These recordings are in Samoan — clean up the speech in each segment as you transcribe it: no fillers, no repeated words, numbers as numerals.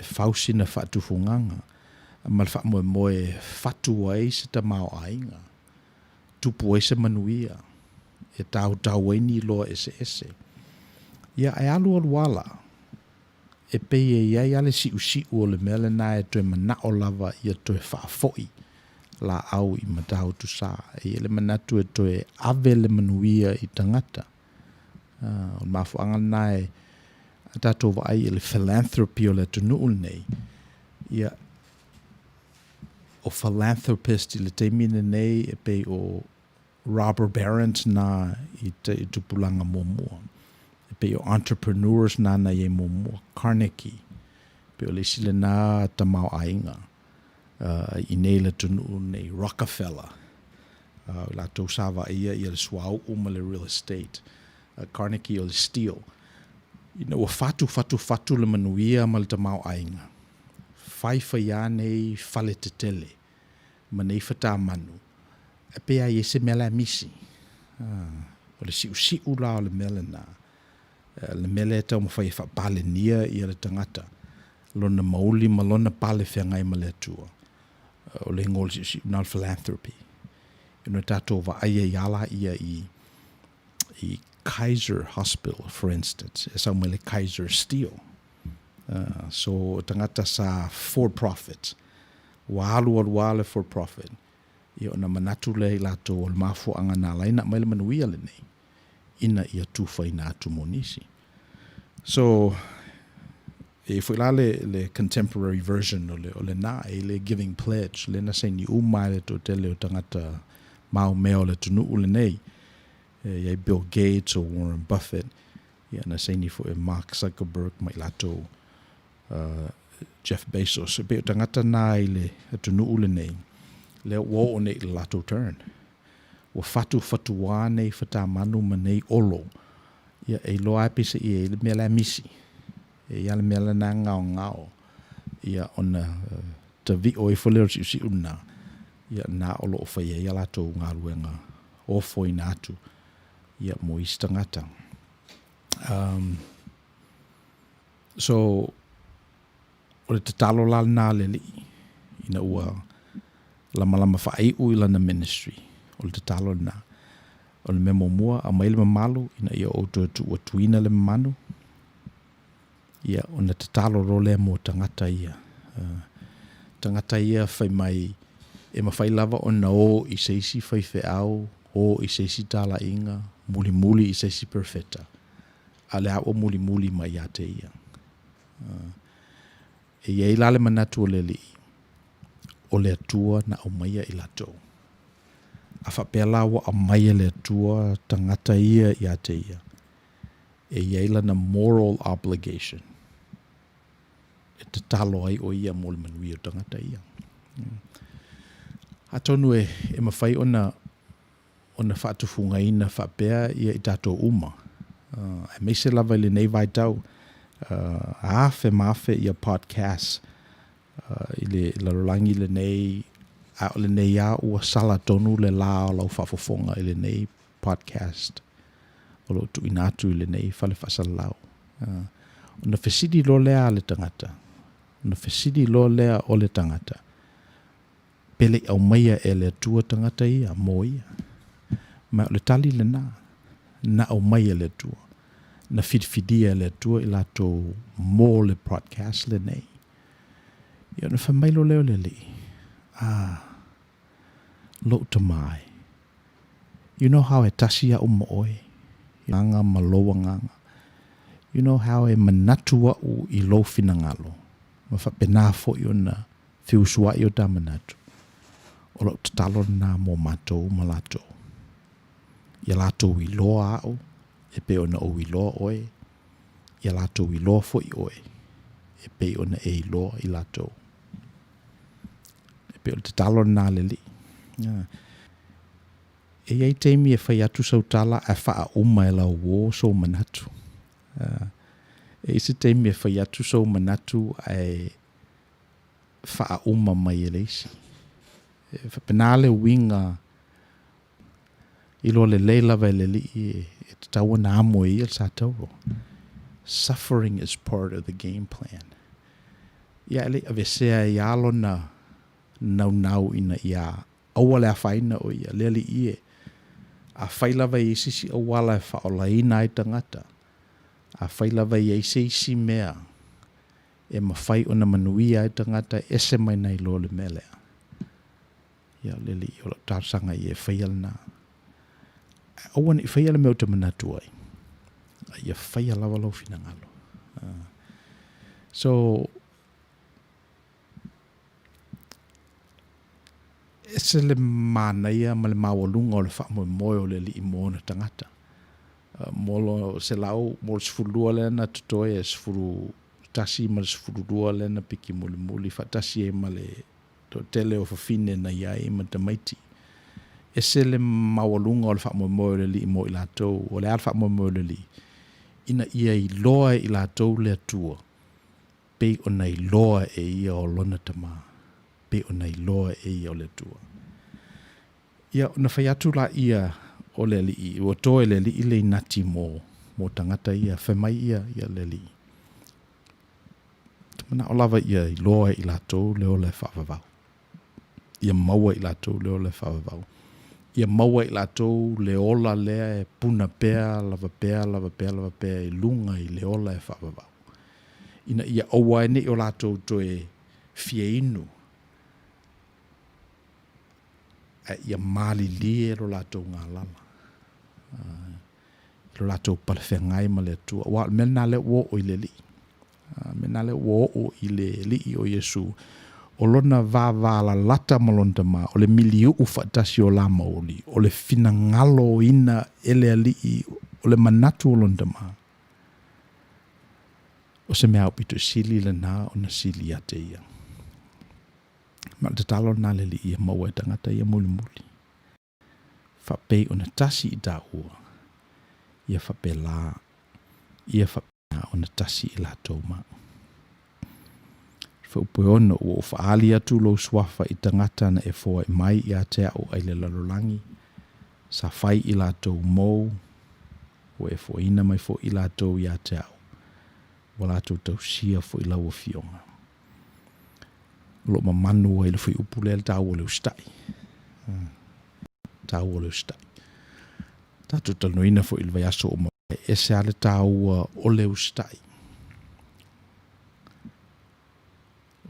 e fau sina faatufugaga ma le faamoemoe e fatu ai se tamaoaiga, tupu ai se manuia, e tautau ai ni iloa eseese. Ia, ae alualu ala, e pei e i ai lava le siusiu o le mea lena e toe manao lava ia toe faafoi laau i Matautu-sa. E i ai le manatu e toe ave le manuia i tagata. O le mafuaaga lena e a tatou vaai i le philanthropy o le atunuu lenei, ia, o philanthropist i le taimi lenei e pei o robber barons na i tupulaga muamua. E pei o entrepreneurs na na i ai muamua, Carnegie, pei o le isi lena tamaoaiga i nei le atunuu lenei, Rockefeller, o latou sa vaaia le suauu ma le real estate, Carnegie o le steel. Ina ua fatu fatu fatu le manuia ma le tamaoaiga, faifaiā nei fale tetele ma nei fatamanu, e pei lava e i ai se mea la e misi. O le siusiu la o le mea lena, le mea lea e taumafai e faapalenia le tagata, lona mauli ma lona pale feagai ma le Atua, o le igoa o le siusiu lena o le philanthropy. Ona tatou vaai ai lava lea i Kaiser Hospital, for instance, e sau mai le Kaiser Steel. So tagata sa for profit, ua alu alu lava le for profit, ia ona manatu lea i latou o le mafuaaga na ala ai ona aumai le manuia lenei, ina ia tufaina atu mo nisi. So, e i ai foi la le contemporary version o lena, e i ai le Giving Pledge, lea na saini uma lava e le toatele o tagata maumea o le atunuu lenei. E i ai Bill Gates o Warren Buffett, ia na saini foi e Mark Zuckerberg ma i latou, Jeff Bezos. E pei o tagata na i le atunuu lenei, lea ua oo nei i le latou turn. Ua fatufatuā nei fatamanu ma nei olo, ia e iloa lava peiseai e i ai le mea la e misi. E i ai lava le mea lena e gaogao, ia ona tavio ifo lea o le siusiu lena, ia na o lo o fai ai a latou galuega ofoina atu ia mo isi tagata. So, o le tatalo la lena a le Alii, ina ua lamalama faaiu i lana ministry, o le tatalo lena. O le mea muamua, aumai le mamalu ina ia ou toe tuuatuina le mamalu, ia ona tatalo loa lea mo tagata ia. Tagata ia fai mai e mafai lava ona o i se isi faifeau, o i se isi talaiga, mulimuli i se isi perofeta, a o lea ua mulimuli mai ia te ia. E i ai la le manatu o le Alii, o le Atua na aumaia i latou. A faapea la ua aumai e le Atua tagata ia ia te ia, e i ai lana moral obligation e tatalo ai o ia mo le manuia o tagata ia. Atonu e mafai ona faatufugaina faapea ia i tatou uma, aemaise lava i lenei vaitau, afe ma afe ia podcast i le lalolagi lenei, a o lenei lava ua sala tonu le la o lau faafofoga i lenei podcast o lo o tuuina atu i lenei fale faasalalau. Ona fesili loa lea a le tagata, ona fesili loa lea o le tagata, pe le i aumaia e le Atua tagata ia mo ia. Ma o le tali lena, na aumai e le Atua, na filifilia e le Atua i latou mo le podcast lenei. Ia ona fai mai loa lea o le Alii, ah, lou tama e, you know how e tasi au ma oe, agaga ma lou agaga. You know how e manatu au i lou finagalo, ma faapena foi ona feusuai o ta manatu. O lau tatalo lena mo matou ma latou. Ia latou iloa au, e pei ona ou iloa oe, ia latou iloa foi oe, e pei ona e iloa i latou. E pei o le tatalo lena a le Alii. E i ai taimi e fai atu sau tala ae faauma e lau uō sou manatu. E i ai se taimi e fai atu sou manatu ae faauma mai e le isi. E faapena le uiga iloa lelei lava e le Alii e tatau ona amo e ia le satauro. Suffering is part of the game plan. Ia ae le i aveesea ai lava lona naunau ina ia aua le afaina o ia, le Alii e, afai lava e i ai se isi auala e faaolaina ai tagata, afai lava e i ai se isi mea e mafai ona manuia ai tagata e ese mai nai lo le mea lea, ia le Alii, o lau talosaga ia e faia lena. Ae aua ne i faia le mea ou te manatu ai, a ia faia lava lou finagalo. So, ese le manaia ma le maualuga o le faamoemoe o le Alii mo ona tagata. Mo le 12 lea na totoe, e 11 ma le 12 lea na piki mulimuli faatasi ai ma le toatele o fafine na i ai ma tamaiti. Ese le maualuga o le faamoemoe o le Alii mo i latou. O le a le faamoemoe o le Alii? Ina ia iloa e i latou le Atua, pei ona iloa e ia o lona Tama, pei ona iloa e ia o le Atua. Ia, ona fai atu laia o le Alii, ua to e le Alii le inati mo tagata ia, fai mai ia le Alii, ou te manao lava ia iloa e i latou le ola e faavavau. Ia maua e i latou le ola e faavavau. Ia maua e i latou le ola lea e puna pea, lava pea, lava pea, lava pea i luga i le ola e faavavau. Ina ia aua ai ne i o latou toe fia inu, ae ia malilie lo latou galala, lo latou palefeagai ma le Atua. Aua o le mea lena o lea ua oo i le Alii. O le mea lena o lea ua oo i le Alii o Iesu, o lona vavalalata ma lona Tama, o le miliuu faatasi o la mauli, o le finagaloina e le Alii o le manatu o lona Tama, o se mea aupito sili lena ona sili ia te ia. Ma o le tatalo lena a le Alii ia maua e tagata ia mulimuli. Faapei ona tasi i taua, ia faapela, ia faapena ona tasi i latou ma au. Fuaiupu e 6, Ua ou faaali atu lou suafa i tagata na e foai mai ia te au ai le lalolagi, sa fai i latou mou, ua e foaiina mai foi i latou ia te au, ua latou tausia foi lau afioga. O lo o mamanu ai le fuaiupu lea le taua o le usitai. Taua o le usitai. Tatou talanoaina foi i le vaiaso ua mavae, e ese lava le taua o le usitai.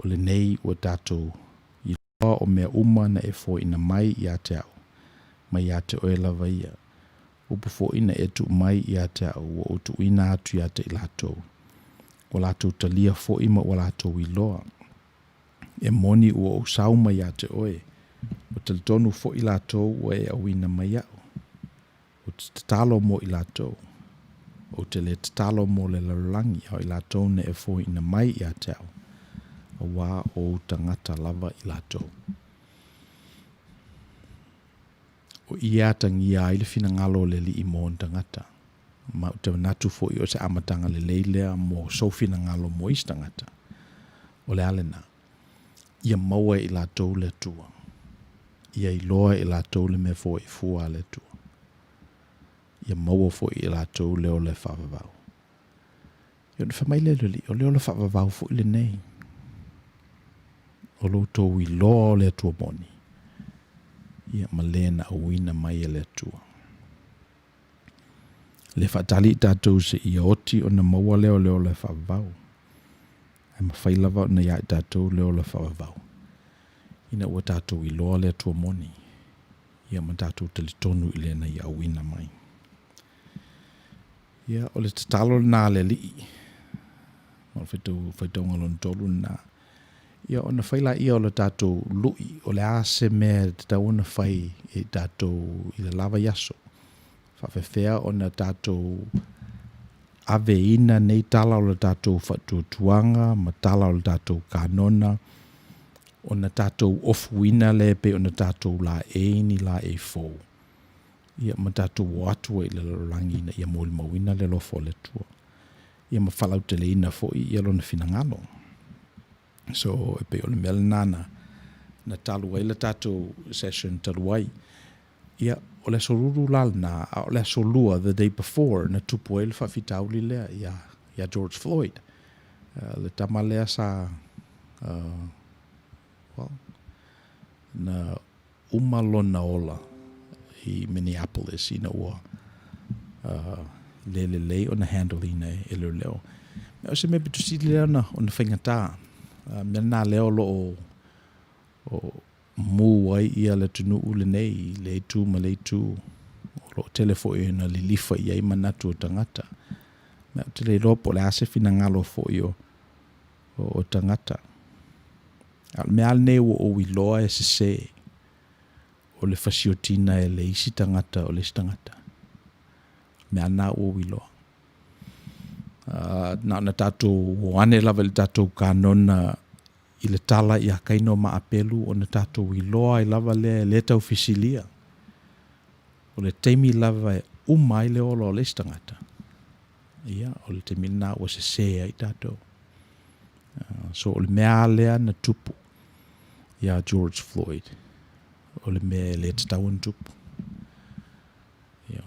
O lenei ua tatou iloa o mea uma na e foaiina mai ia te au, mai ia te oe lava ia. Upu foi na e tuu mai ia te au, ua ou tuuina atu ia te i latou. Ua latou talia foi ma ua latou iloa. E moni ua ou sau mai ia te oe, ua talitonu foi latou ua e auina mai au. Ou te tatalo mo i latou. Ou te le tatalo mo le lalolagi, a o i latou na e foaiina mai ia te au, auā o ou tagata lava i latou. O i e atagia ai le finagalo o le Alii mo ona tagata. Ma ou te manatu foi o se amataga lelei lea mo sou finagalo mo isi tagata. O le a lena? Ia maua e i latou le Atua. Ia iloa e i latou le mea foai fua a le Atua. Ia maua foi e i latou le ola e faavavau. Ia ona fai mai lea o le Alii, o le ola faavavau foi lenei. O lo outou iloa o le Atua moni, ia ma le na auina mai e le Atua. Le faatali i tatou seia oti ona maua lea o le ola e faavavau. Ae mafai lava ona ia i tatou le ola faavavau, ina ua tatou iloa le Atua moni, ia ma tatou talitonu i le na Ia auina mai. Ia, o le tatalo lena a le Alii, ma o le faitauga lona tolu lena. Ia, ona fai laia o le tatou lui, o le a se mea e tatau ona fai e i tatou i le la vaiaso, faapefea ona tatou aveina nei tala o le tatou faatuatuaga ma tala o le tatou kanona, ona tatou ofuina lea e pei ona tatou laei ni laei fou, ia ma tatou o atu ai i le lalolagi ina ia molimauina le alofa o le Atua, ia ma faalauteleina foi ia Lona finagalo. So, e pei o le mea lena na, na talu ai le tatou session talu ai. Ia, o le Aso Lulu la lena, a o le Aso Lua, the day before, na tupu ai le faafitauli lea ia, ia George Floyd. Le tama lea sa Well, na uma lona ola i Minneapolis ina ua le lelei ona handle ina e leoleo. Mea o se mea pito sili lea ona faigata. Mea lena lea o lo o mu ai ia le atunuu lenei i lea itu ma lea itu. O lo o tele foi ina lilifa i ai manatu o tagata. Mea ou te le iloa po o le a se finagalo foi o tagata. A o le mea lava lenei ua ou iloa e sese, o le fasiotiina e le isi tagata o le isi tagata. O le mea lava lena ua ou iloa. Na ona tatou o ane lava i le tatou kanona i le tala ia Kaino ma Apelu ona tatou iloa ai lava lea e le tau fesilia. O le taimi lava e uma ai le ola o le isi tagata, ia, o le taimi lena ua sese ai tatou. So o le mea lava lea na tupu ia George Floyd, o le mea e le tatau ona tupu. Ia,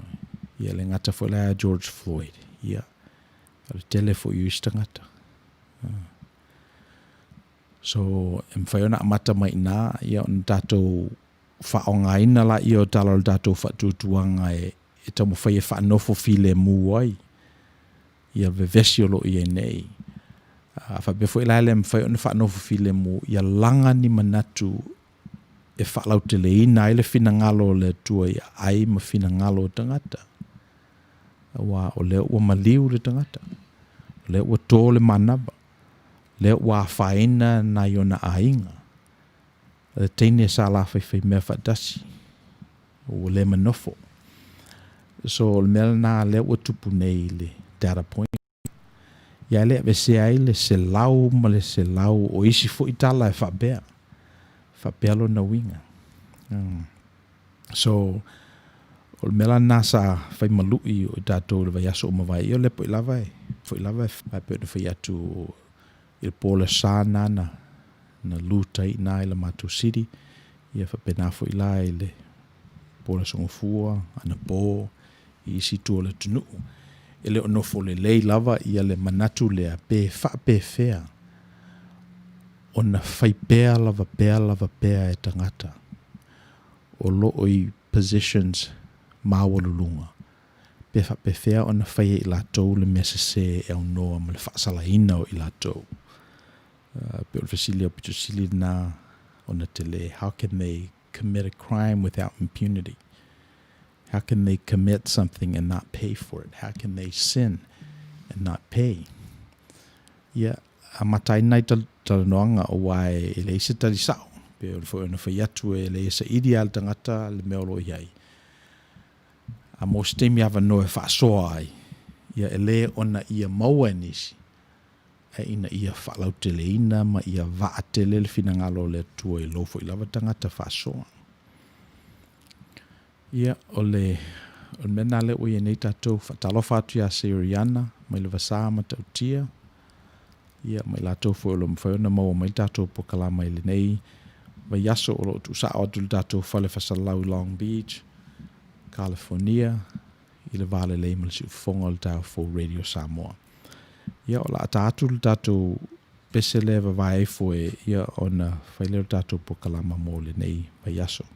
e le gata foi la ia George Floyd, ia, o le tele foi o isi tagata. So, e mafai ona amata mai i ina, ia ona tatou faaaogaina laia o tala o le tatou faatuatuaga e taumafai e faanofo filemu ai ia vevesi o lo o i ai nei. A faapea foi la e le mafai ona faanofo filemu, ia laga ni manatu e faalauteleina ai le finagalo o le Atua i aai ma finagalo o tagata. Aua o lea ua maliu le tagata, o lea ua to le manava, o lea ua afaina nai ona aiga, le teine sa la faifaimea faatasi, ua le ma nofo. So o le mea lena lea ua tupu nei i le data point. Ia e le aveesea ai le 100% o isi foi tala e faapea, faapea lona uiga. So, o le mea la lena sa fai ma lui o i tatou i le vaiaso ua mavae, ia o lea foi lava e, foi lava e pei ona fai atu i le po o le Aso Sa lena na loot ai i ina i le matou city, ia faapena foi la i le po o le Aso Gafua, anapo, i isi itu o le atunuu. E le o nofo lelei lava ia le manatu lea pe faapefea ona fai pea lava pea lava pea e tagata o lo o i positions maualuluga, pe faapefea ona fai e i latou le mea sese e aunoa ma le faasalaina o i latou. Pei o le fesili aupito sili lena ona tele, how can they commit a crime without impunity? How can they commit something and not pay for it? How can they sin and not pay? Ia, amata ai nai talanoaga aua e leai se tali sao. Pei ona foi ona fai atu e leai e saili lava le tagata le mea o lo o i ai. A mo se taimi avanoa e faasoa ai, ia e le ona ia maua e nisi, ae ina ia faalauteleina ma ia vaatele le finagalo o le Atua i lou foi lava tagata faasoa. Ia, o le, o le mea lena lea ua i ai nei tatou. Faatalofa atu ia Seoriana mai le Vasa Matautia, ia, ma i latou foi o lo o mafai ona maua mai le tatou pokalama i lenei vaiaso o lo o tuusao atu i le tatou fale fasalalau i Long Beach, Kalifornia, i le va lelei ma le siufofoga o le Taeao Fou Radio Samoa. Ia, o le a ta atu le tatou pese lea e vavae ifo e ia ona fai lea o le tatou pokalama mo lenei vaiaso.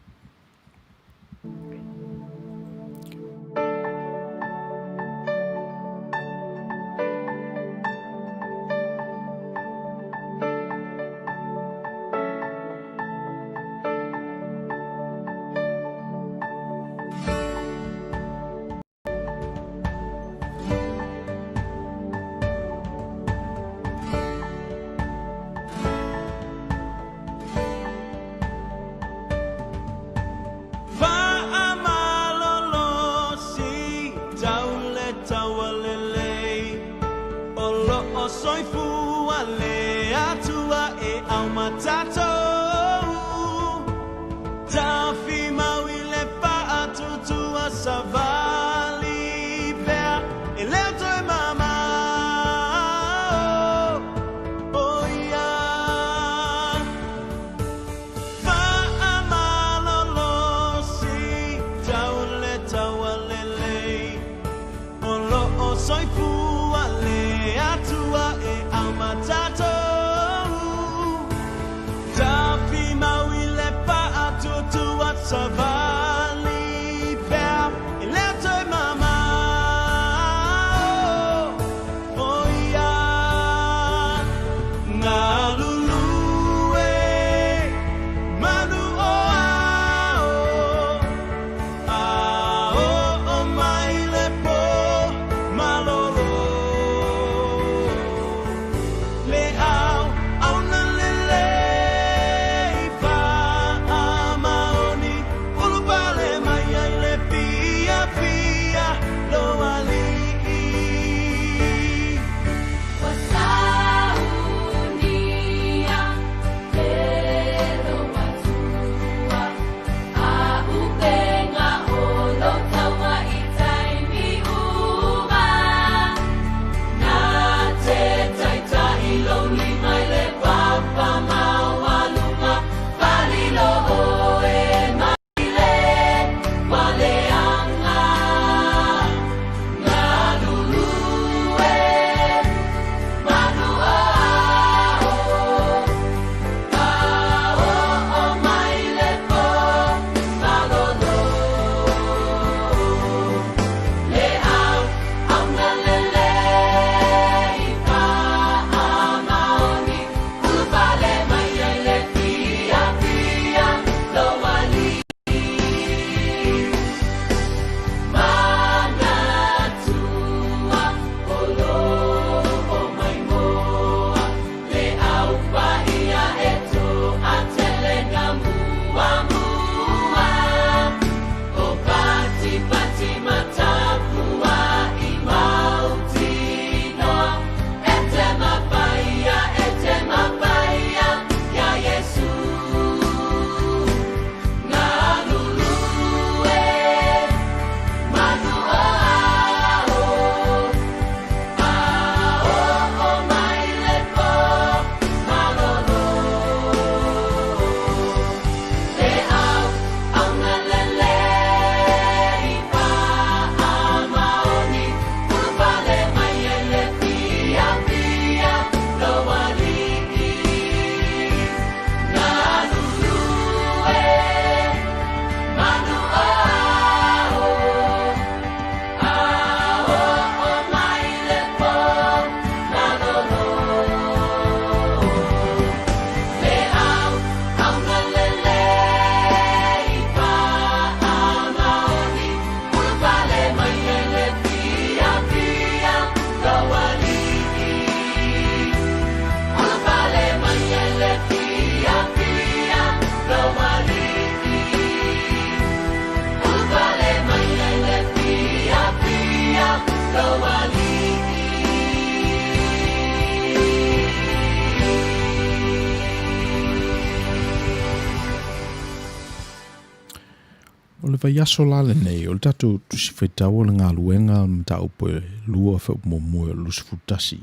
O le vaiaso la lenei, o le tatou Tusi Faitau o le galuega o le mataupu e 2 fuaiupu muamua i le 21.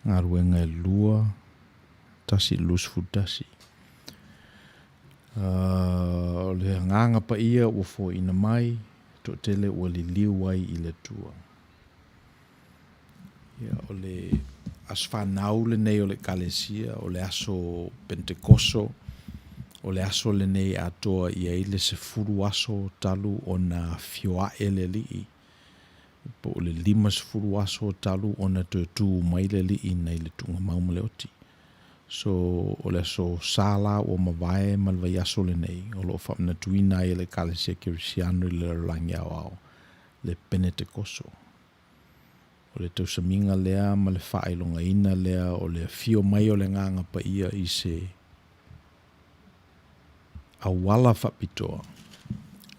Galuega e 2, 1 i le 21. O le Agaga Paia ua foaiina mai, toatele ua liliu ai i le Atua. Ia, o le aso fanau lenei o le Ekalesia, o le aso Penetekoso, o le aso lenei e atoa i ai le 10 aso talu ona afio ae le Alii, po o le 50 aso talu ona toe tu mai le Alii nai le tuugamau ma le oti. So, o le aso Sa la ua mavae ma le vaiaso lenei, o lo o faamanatuina ai e le Ekalesia Kerisiano i le lalolagi aoao le Penetekoso. O le tausamiga lea ma le faailogaina lea o le afio mai o le Agaga Paia i se auala faapitoa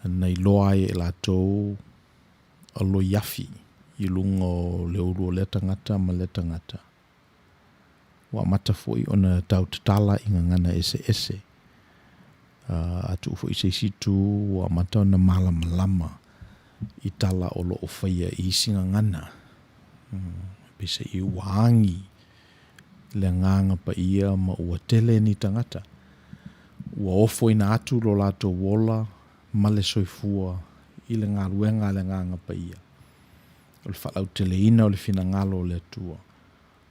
na iloa ai e i latou aloiafi i luga o le ulu o lea tagata ma lea tagata. Ua amata foi ona tau tatala i gagana eseese. A tuu foi i se isi itu, ua amata ona malamalama i tala o lo o faia i isi gagana. Peiseai ua agi le Agaga Paia ma ua tele ni tagata ua ofoina atu lo latou ola ma le soifua i le galuega a le Agaga Paia, o le faalauteleina o le finagalo o le Atua,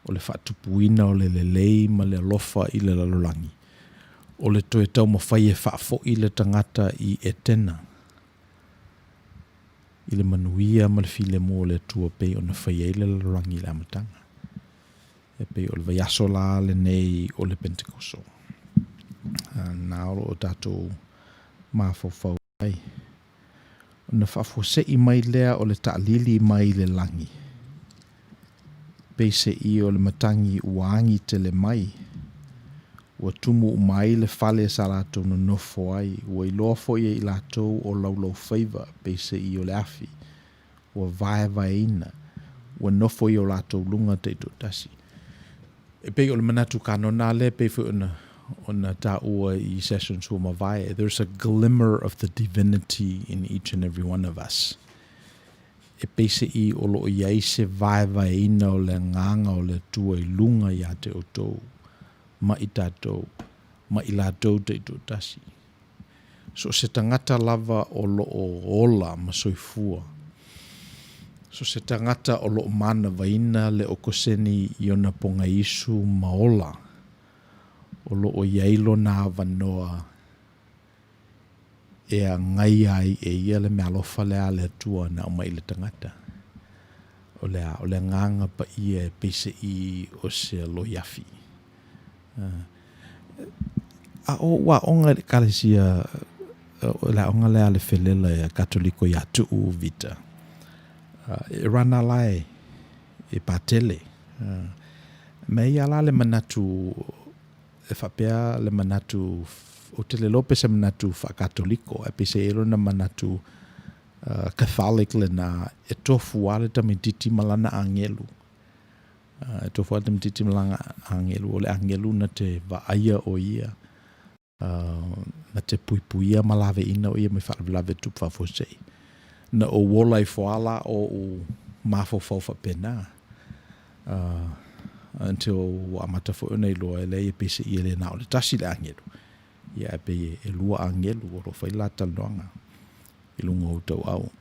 o le faatupuina o le lelei ma le alofa i le lalolagi, o le toe taumafai e faafoi le tagata i Etena, i le manuia ma le filemu o le Atua pei ona fai ai le lalolagi i le amataga. E pei o le vaiaso la lenei o le Penetekoso, na o lo o tatou mafaufau ai. Ona faafuasei mai lea o le taalili mai i le lagi, peiseai o le matagi ua agi tele mai, ua tumu uma ai le fale sa latou nonofo ai, ua iloa foi e i latou o laulaufaiva, peiseai o le afi, ua vaevaeina, ua nofo i o latou luga taitoatasi. E pei o le manatu kanona lea pei foi ona taua i sessions ua mavae, there's a glimmer of the divinity in each and every one of us. E peiseai o lo o i ai se vaevaeina o le agaga o le Atua i luga ia te outou ma i tatou, ma i latou taitoatasi. So o se tagata lava o lo o ola ma soifua, so se tagata o lo o manavaina le okoseni i ona pogaisu ma ola, o lo o i ai lona avanoa e agaia ai e ia le meaalofa lea a le Atua na aumai i le tagata. O le a? O le Agaga Paia e peiseai o se aloiafi. A o ou aoga i le Ekalesia, o le aoga lea a le Felela ia Katoliko ia Tuuu Vita, e rana la e patele. Ma e i ai la le manatu, e faapea le manatu, ou te le iloa pe se manatu faa-Katoliko, ae peiseai e i ai lona manatu Catholic lena, e tofu lava le tamaitiiti ma lana agelu. E tofu lava le tamaitiiti ma lana agelu, o le agelu na te vaaia o ia, na te puipuia ma laveaiina o ia mai faalavelave e tupu faafuasei. Na ou ola ifo lava la o ou mafaufau faapena, until ua amata foi ona iloa, e leai e peiseai e le na o le tasi le agelu, ia ae pei e lua agelu o lo o fai le la talanoaga i luga o ou tauau.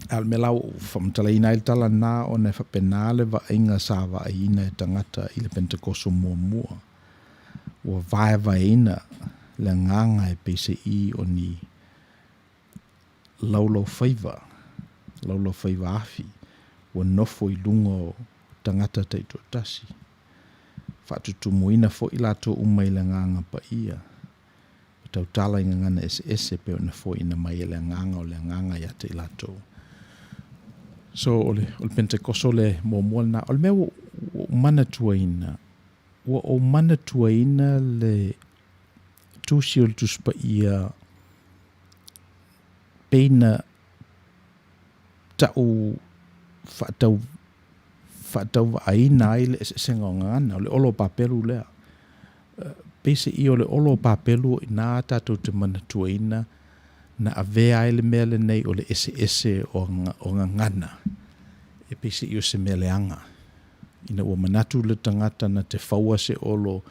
A o le mea la ua ou faamatalaina ai le tala lena, ona e faapena le vaaiga sa vaaiina e tagata i le Penetekoso muamua, ua vaevaeina le agaga e peiseai o ni laulaufaiva, laulaufaiva afi, ua nofo i luga o tagata taitoatasi, faatutumuina foi latou uma i le Agaga Paia, ua tautala i gagana eseese pei ona foaiina mai e le Agaga o le Agaga ia te i latou. So, o le, o le Penetekoso le muamua lena. O le mea ua ou manatuaina, ua ou manatuaina le tusi o le Tusi Paia pei na tau faatau faatauvaaina ai le eseesega o gagana, o le olo o Papelu lea. Peiseai o le olo o Papelu o i ina tatou te manatuaina. Na avea ai le mea lenei o le eseese o gagana e peiseai o se mea leaga, ina ua manatu le tagata na te faua se olo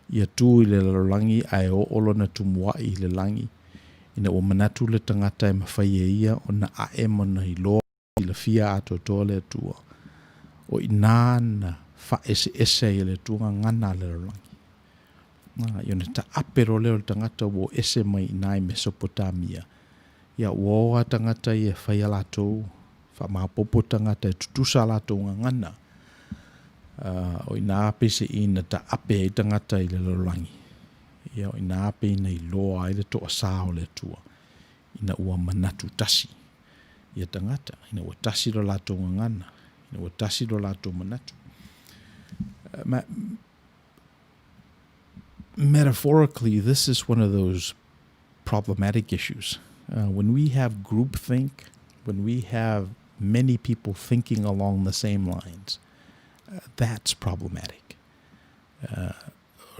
ia tu i le lalolagi ae oo lona tumuai i le lagi, ina ua manatu le tagata e mafai e ia ona ae ma ona iloa ma silafia atoatoa le Atua, o i ina na faaeseese ai e le Atua gagana a le lalolagi. Ia ona taape loa lea o le tagata ua o ese mai i ina i Mesopotamia, ia ua o lava tagata ia e fai a latou, faamaopoopo tagata e tutusa a latou gagana. O i ina peiseai na taape ai tagata i le lalolagi, ia o i ina pei na iloa ai le toasa o le Atua, ina ua manatu tasi tagata, ina ua tasi lo latou gagana, ina ua tasi lo latou manatu. Metaphorically, this is one of those problematic issues. When we have groupthink, when we have many people thinking along the same lines, that's problematic.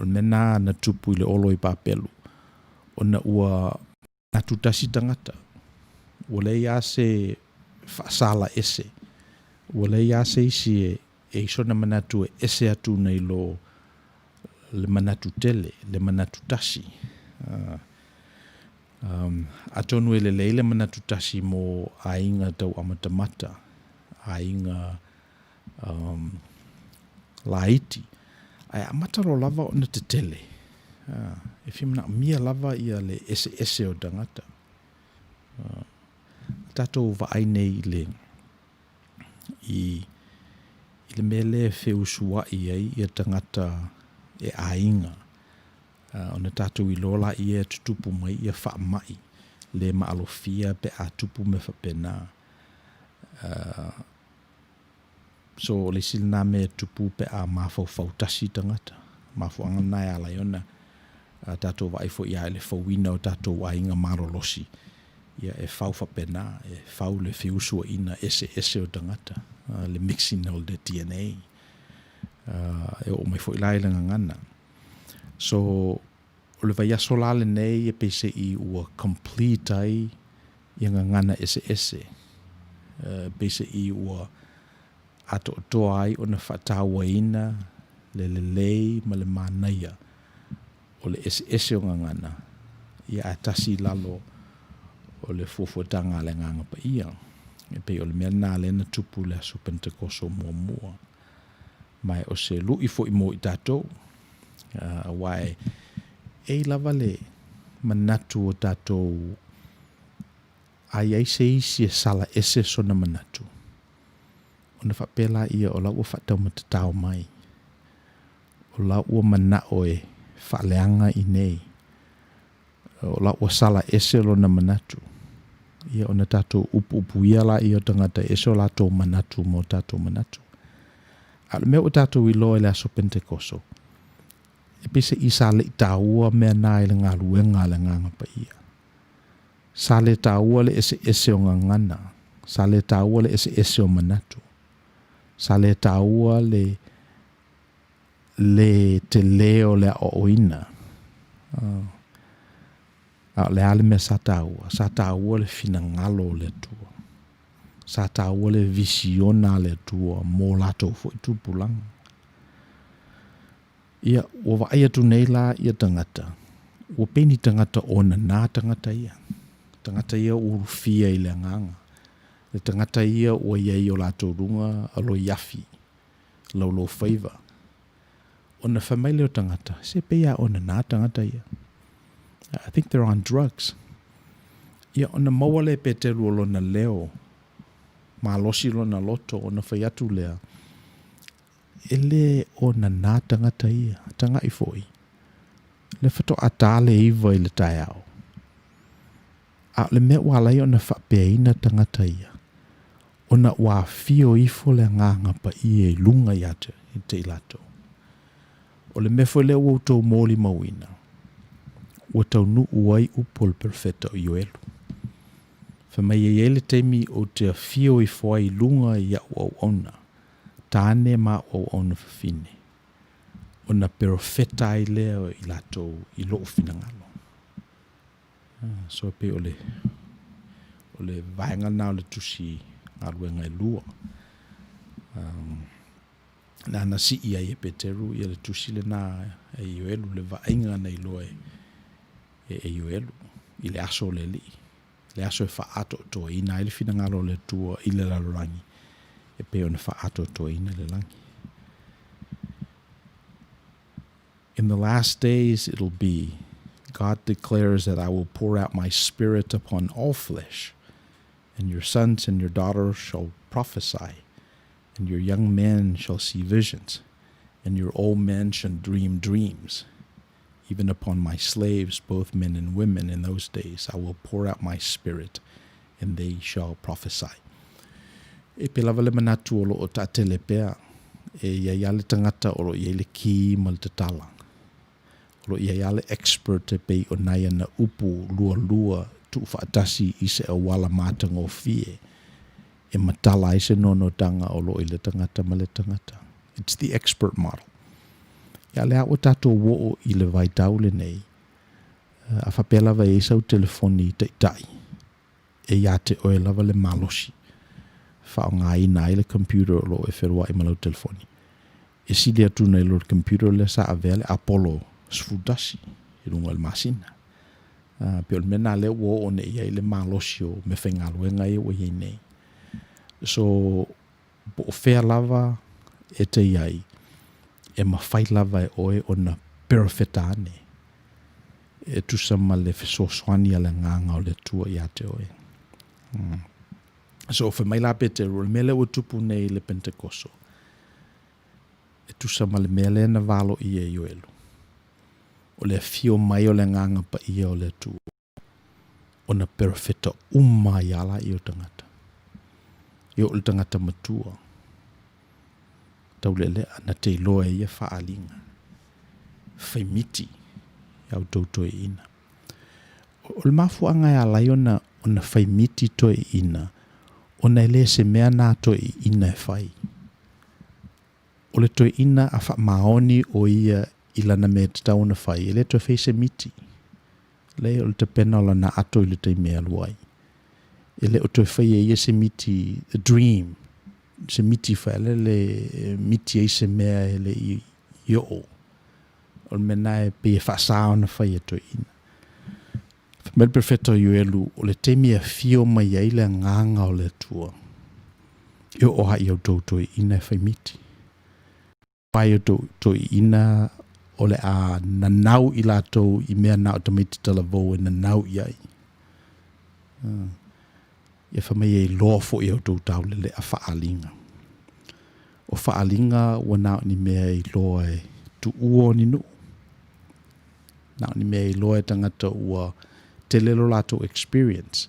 O le mea lena na tupu i le olo i Papelu, ona ua manatu tasi tagata, ua leai lava se faasala ese, ua leai lava se isi e i ai sona manatu e ese atu nai lo le manatu tele, le manatu tasi. Atonu e lelei le manatu tasi mo aiga tau amatamata, aiga laiti, ae amata loa lava ona tetele, e fia manaomia lava le eseese o tagata. Tatou vaai nei i le i le mea lea e feusuai ai tagata e aiga, ona tatou iloa laia e tutupu mai faamai le maalofia pe a tupu mea faapena. So, o le isi lena mea e tupu pe a mafaufau tasi tagata. O le mafuaaga lena e ala ai ona tatou vaai foi lava i le fauina o tatou aiga malolosi, ia e fau faapena, e fau i le feusuaiga eseese o tagata, le mixing o le DNA. E oo mai foi la i le gagana. So, o le vaiaso la lenei e peiseai ua complete ai ia gagana eseese, peiseai ua atoatoa ai ona faatauaina le lelei ma le manaia o le eseese o gagana, ia ae tasi i lalo o le fuafuataga a le Agaga Paia. E pei o le mea lena lea na tupu i le aso Penetekoso muamua. Ma o se lui foi mo i tatou, aua e i ai lava le manatu o tatou, a i ai se isi e sala ese sona manatu, ona faapea laia o la ua faataumatatao mai, o la ua manao e faaleaga i inei, o la ua sala ese lona manatu. Ia ona tatou upuupuia laia o tagata e ese o latou manatu ma o tatou manatu. A o le mea ua tatou iloa i le aso Penetekoso, e peiseai sa le i taua mea na i le galuega a le Agaga Paia. Sa le taua le eseese o gagana, sa le taua le eseese o manatu, sa le taua le le tele o le aoaoina. A o le a le mea sa taua? Sa taua le finagalo o le Atua. Sa taua le visiona a le Atua mo latou foi tupulaga. Ia, ua vaai atu nei la ia tagata, ua pei ni tagata onana tagata ia. Tagata ia ua ulufia i le agaga. Le tagata ia ua i ai i o latou luga aloiafi, lauloufaiva. Ona fai mai lea o tagata, se pei lava onana tagata ia. I think they're on drugs. Ia, ona maua lea e Peteru o lona leo, malosi lona loto, ona fai atu lea, e le onana tagata ia, tagai foi, le faatoa ta le 9 i le taeao. A o le mea ua ala ai ona faapeaina tagata ia, ona ua afio ifo le Agaga Paia i luga ia te i latou. O le mea foi lea ua outou molimauina, ua taunuu ai upu o le perofeta o Ioelu. Fai mai e i ai le taimi ou te afio ifo ai i luga i au auauna, tane ma au auauna fafine, ona perofeta ai lea o i latou i lou finagalo. So e pei o le o le vaega lena o le tusi galuega e lua. Na na sii ai e Peteru ia le tusi lena e Ioelu, le vaaiga na iloa e Ioelu i le aso o le Alii, le aso e faaatoatoaina ai le finagalo o le Atua i le lalolagi e pei ona faaatoatoaina le lagi. In the last days it'll be, God declares that I will pour out my spirit upon all flesh, and your sons and your daughters shall prophesy, and your young men shall see visions, and your old men shall dream dreams. Even upon my slaves, both men and women, in those days I will pour out my spirit, and they shall prophesy. E pei lava le manatu o lo o taatele pea, e i ai lava le tagata o lo o i ai le kī ma le tatala. O lo o i ai lava le expert e pei o nai ana upu lualua tuufaatasi i se auala matagofie e matala ai se noanoataga o lo o i le tagata ma le tagata. It's the expert model. Ia lea ua tatou oo i le vaitau lenei, a faapea lava e i ai sau telefoni taitai, e ia te oe lava le malosi faaaogaina ai le computer o lo o e feloai ma lau telefoni. E sili atu nai lo le computer lea sa avea le Apollo 11 i luga o le masina. Pei o le mea lena lea ua oo nei i ai le malosi o meafaigaluega ia ua i ai nei. So, po o fea lava e te i ai, e mafai lava e oe ona perofeta ane e tusa ma le fesoasoani a le Agaga o le Atua ia te oe. So, fai mai la Peteru, o le mea lea ua tupu nei i le Pentekoso, e tusa ma le mea lea na valoia e Ioelu, o le afio mai o le Agaga Paia o le Atua, ona perofeta uma ai lava laia o tagata. E oo i le tagata matua, taulealea, na te iloa e ia faaaliga, faimiti i a outou toeaiina. O le mafuaaga e ala ai ona, ona faimiti toeaiina, ona e le se mea na toeaiina e fai. O le toeaina a faamaoni o ia i lana mea e tatau ona fai, e le toe faia se miti. Leai, o le tapena o lana ato i le taimi e alu ai. E le o toe faia e ia se miti, a dream, se miti fai le le miti ai se mea e le i oo. O le mea lena e pei e faasa ona fai e toeaiina. Fai mai le Perofeta o Ioelu, o le taimi e afio mai ai le Agaga o le Atua, e oo lava i a outou toeaiina e fai miti. Pai o toeaiina o le a nanau i latou i mea na o tamaiti talavou e nanau i ai. Ia fai mai e iloa foi e outou taulelea faaaliga. O faaaliga ua na o ni mea e iloa e tuua o ni nuu. Na o ni mea e iloa e tagata ua tele lo latou experience,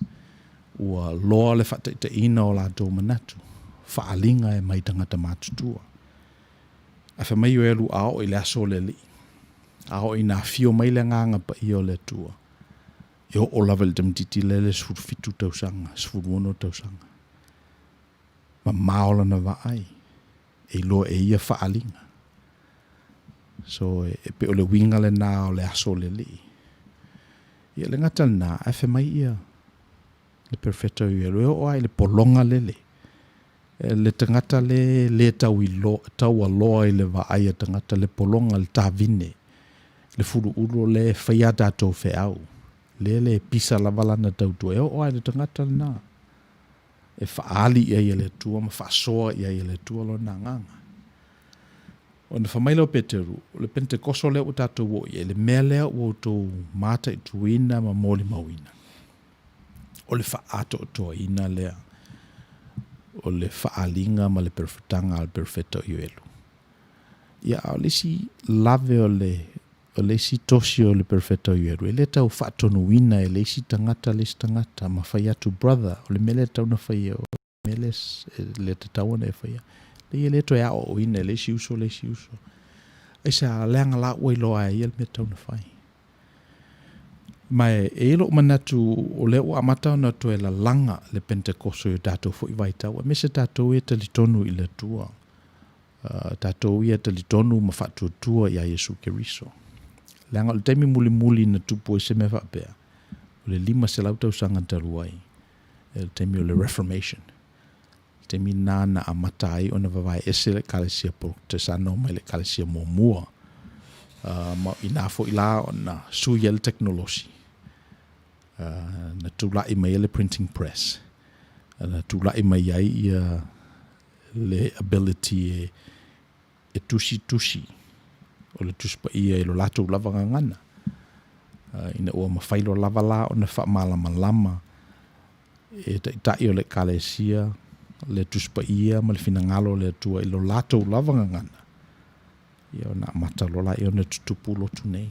ua loa le faataitaiina o latou manatu, faaaliga e mai tagata matutua. Ae fai mai Ioelu, a oo i le aso o le Alii, a oo ina afio mai le Agaga Paia o le Atua, e oo lava i le tamaitiiti lea le 17 tausaga, 16 tausaga, mamao lana vaai, e iloa e ia faaaliga. So, e pei o le uiga lena o le aso o le Alii. Ia, le gata lena, ae fai mai ia le Perofeta o Ioelu, e oo lava i le pologa lele, le tagata le le taualoa i le vaai a tagata, le pologa, le tavine, le fuluulu lea e faia a tatou feau, lea le pisa lava lana tautua, e oo lava i le tagata lena e faaali i ai e le Atua ma faasoa i ai e le Atua lona agaga. Ona fai mai lea o Peteru, o le Pentekoso lea ua tatou oo i ai, le mea lea ua outou mataituina ma molimauina, o le faaatoatoaina lea o le faaaliga ma le perofetaga a le perofeta o Ioelu. Ia, a o le isi lave o le, o le isi tosi o le perofeta o Ioelu, e le tau faatonuina e le isi tagata le isi tagata ma fai atu, brother, o le mea lea e tatau ona faia, o le mea lea e le tatau ona e faia. Leai, e le toe aoaoina e le isi uso le isi uso. Aisea, leaga la ua iloa e ia le mea e tatau ona fai. Ma e i ai lou manatu o lea ua amata ona toe lalaga le Pentekoso i o tatou foi vaitau, aemaise tatou ia e talitonu i le Atua, tatou ia e talitonu ma faatuatua ia Iesu Keriso. Leaga o le taimi mulimuli na tupu ai se mea faapea, O le 500 tausaga talu ai, i le taimi o le Reformation. Le taimi lena na amata ai ona vavae ese le Ekalesia Poloketesano mai le Ekalesia muamua. Ma o i ina foi la ona sui ai le tekonolosi, na tulai mai ai le printing press, na tulai mai ai ia le ability e tusi tusi o le Tusi Paia i lo latou lava gagana, ina ua mafai loa lava la ona faamalamalama e Taitai o le Ekalesia le Tusi Paia ma le finagalo o le Atua i lo latou lava gagana, ia ona amata loa lea ona tutupu lotu nei.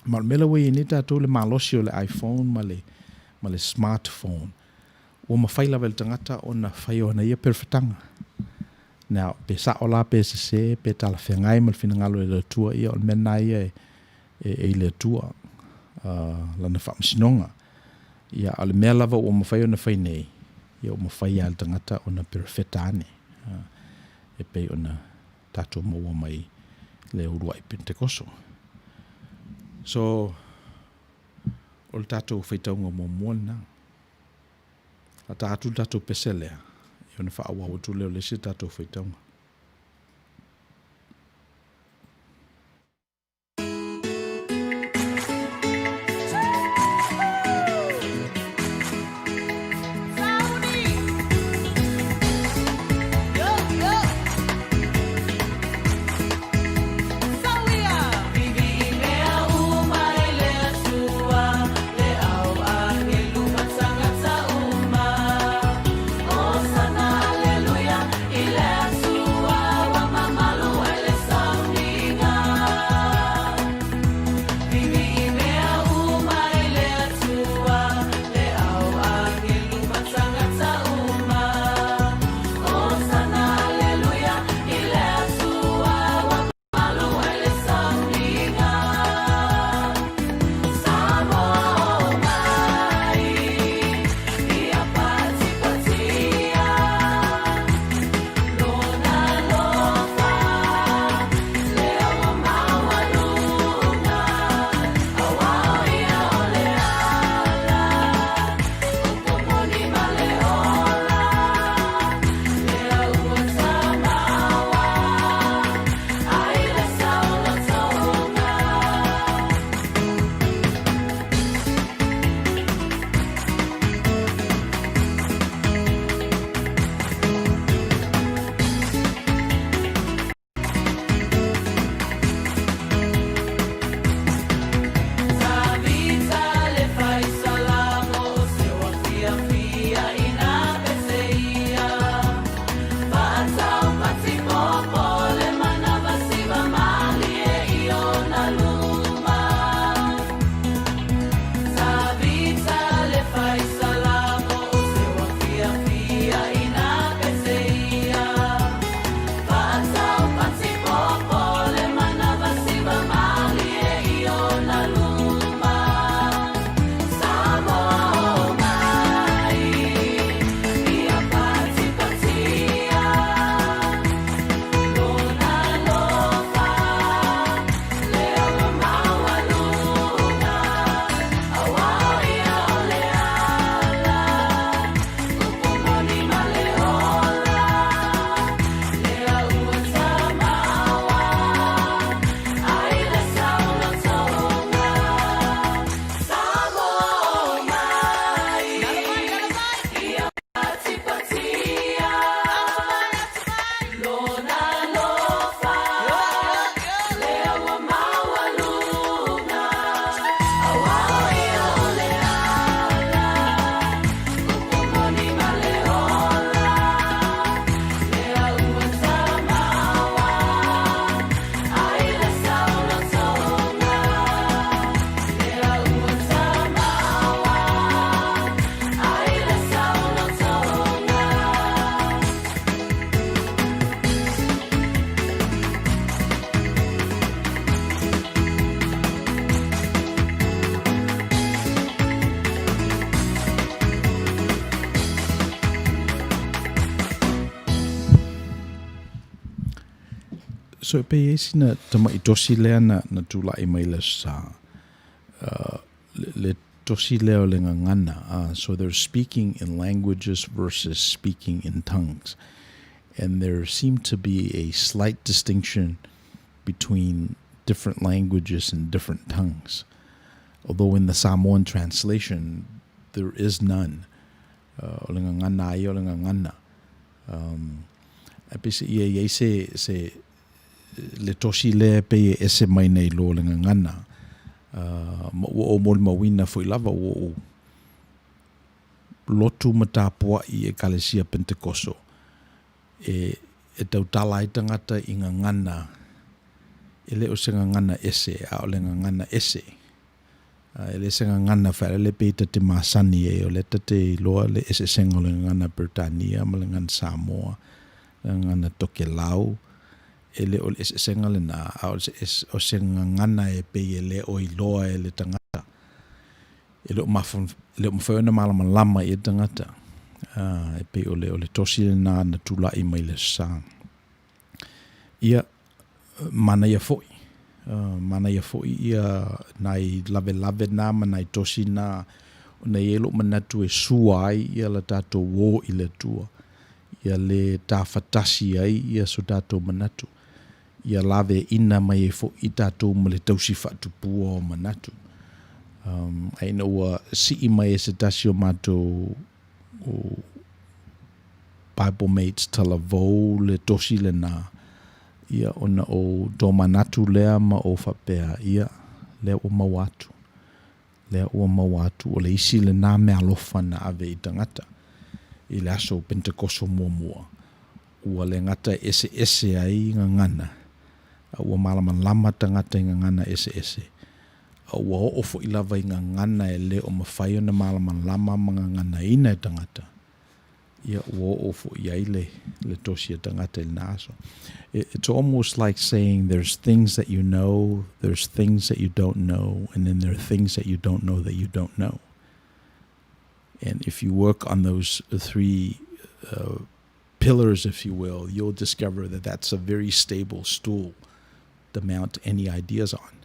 Ma o le mea lea ua i ai nei tatou i le malosi o le iPhone ma le smartphone, ua mafai lava e le tagata ona fai o ana ia perofetaga. Now, pe sao la pe sese, pe talafeagai ma le finagalo o le Atua, ia o le mea lena ia e i le Atua lana faamasinoga. Ia, a o le mea lava ua mafai ona fai nei, ia ua mafai lava e le tagata ona perofeta ane, e pei ona tatou maua mai le uluai Penetekoso. So, o le tatou faitauga muamua lena. A ta atu le tatou pese lea, ona faaauau atu lea o le isi tatou faitauga. So e pei e sina tamaʻi tosi lea na tulai mai le sa, le tosi lea o le gagana, so they're speaking in languages versus speaking in tongues. And there seemed to be a slight distinction between different languages and different tongues. Although in the Samoan translation, there is none. O le gagana ai o le gagana. Ae peiseai e i ai se, se, le tosi lea e pei e ese mai nei lo le gagana. Ma ua ou molimauina foi lava ua ou lotu ma tapuai i Ekalesia Penetekoso e, e tautala ai tagata i gagana, e le o se gagana ese, a o le gagana ese. E le se gagana faaleale pei ta te masani ai, o lea ta te iloa le eseesega o le gagana Peretania ma le gagana Samoa, le gagana Tokelau, e le o le eseesega lena, a o se, o se gagana e pei e le o iloa e le tagata. E le o e le o mafai ona malamalama i ai le tagata. E pei o le, o le tosi lena na tula'i mai le sa. Ia, manaia foi, manaia foi ia nai lavelave na ma nai tosi na, ona e i ai lou manatu e sua ai ia le tatou o i le Atua, ia le tafatasi ai ia so tatou manatu, ia laveaina mai ai foi tatou ma le tausi faatupua o manatu. Ae ina ua sii mai e se tasi o matou Bible mates talavou le tosi lena, ia ona ou tomanatu lea ma ou faapea, ia, lea ua maua atu, lea ua maua atu o le isi lena meaalofa na ave i tagata i le aso Penetekoso muamua, ua le gata e eseese ai gagana, a ua malamalama tagata i gagana eseese, a ua oo foi lava i gagana e le o mafai ona malamalama ma gaganaina e tagata, ia ua oo foi i ai le, le tosi a tagata i lena aso. It's almost like saying there's things that you know, there's things that you don't know, and then there are things that you don't know that you don't know. And if you work on those three pillars, if you will, you'll discover that that's a very stable stool to mount any ideas on.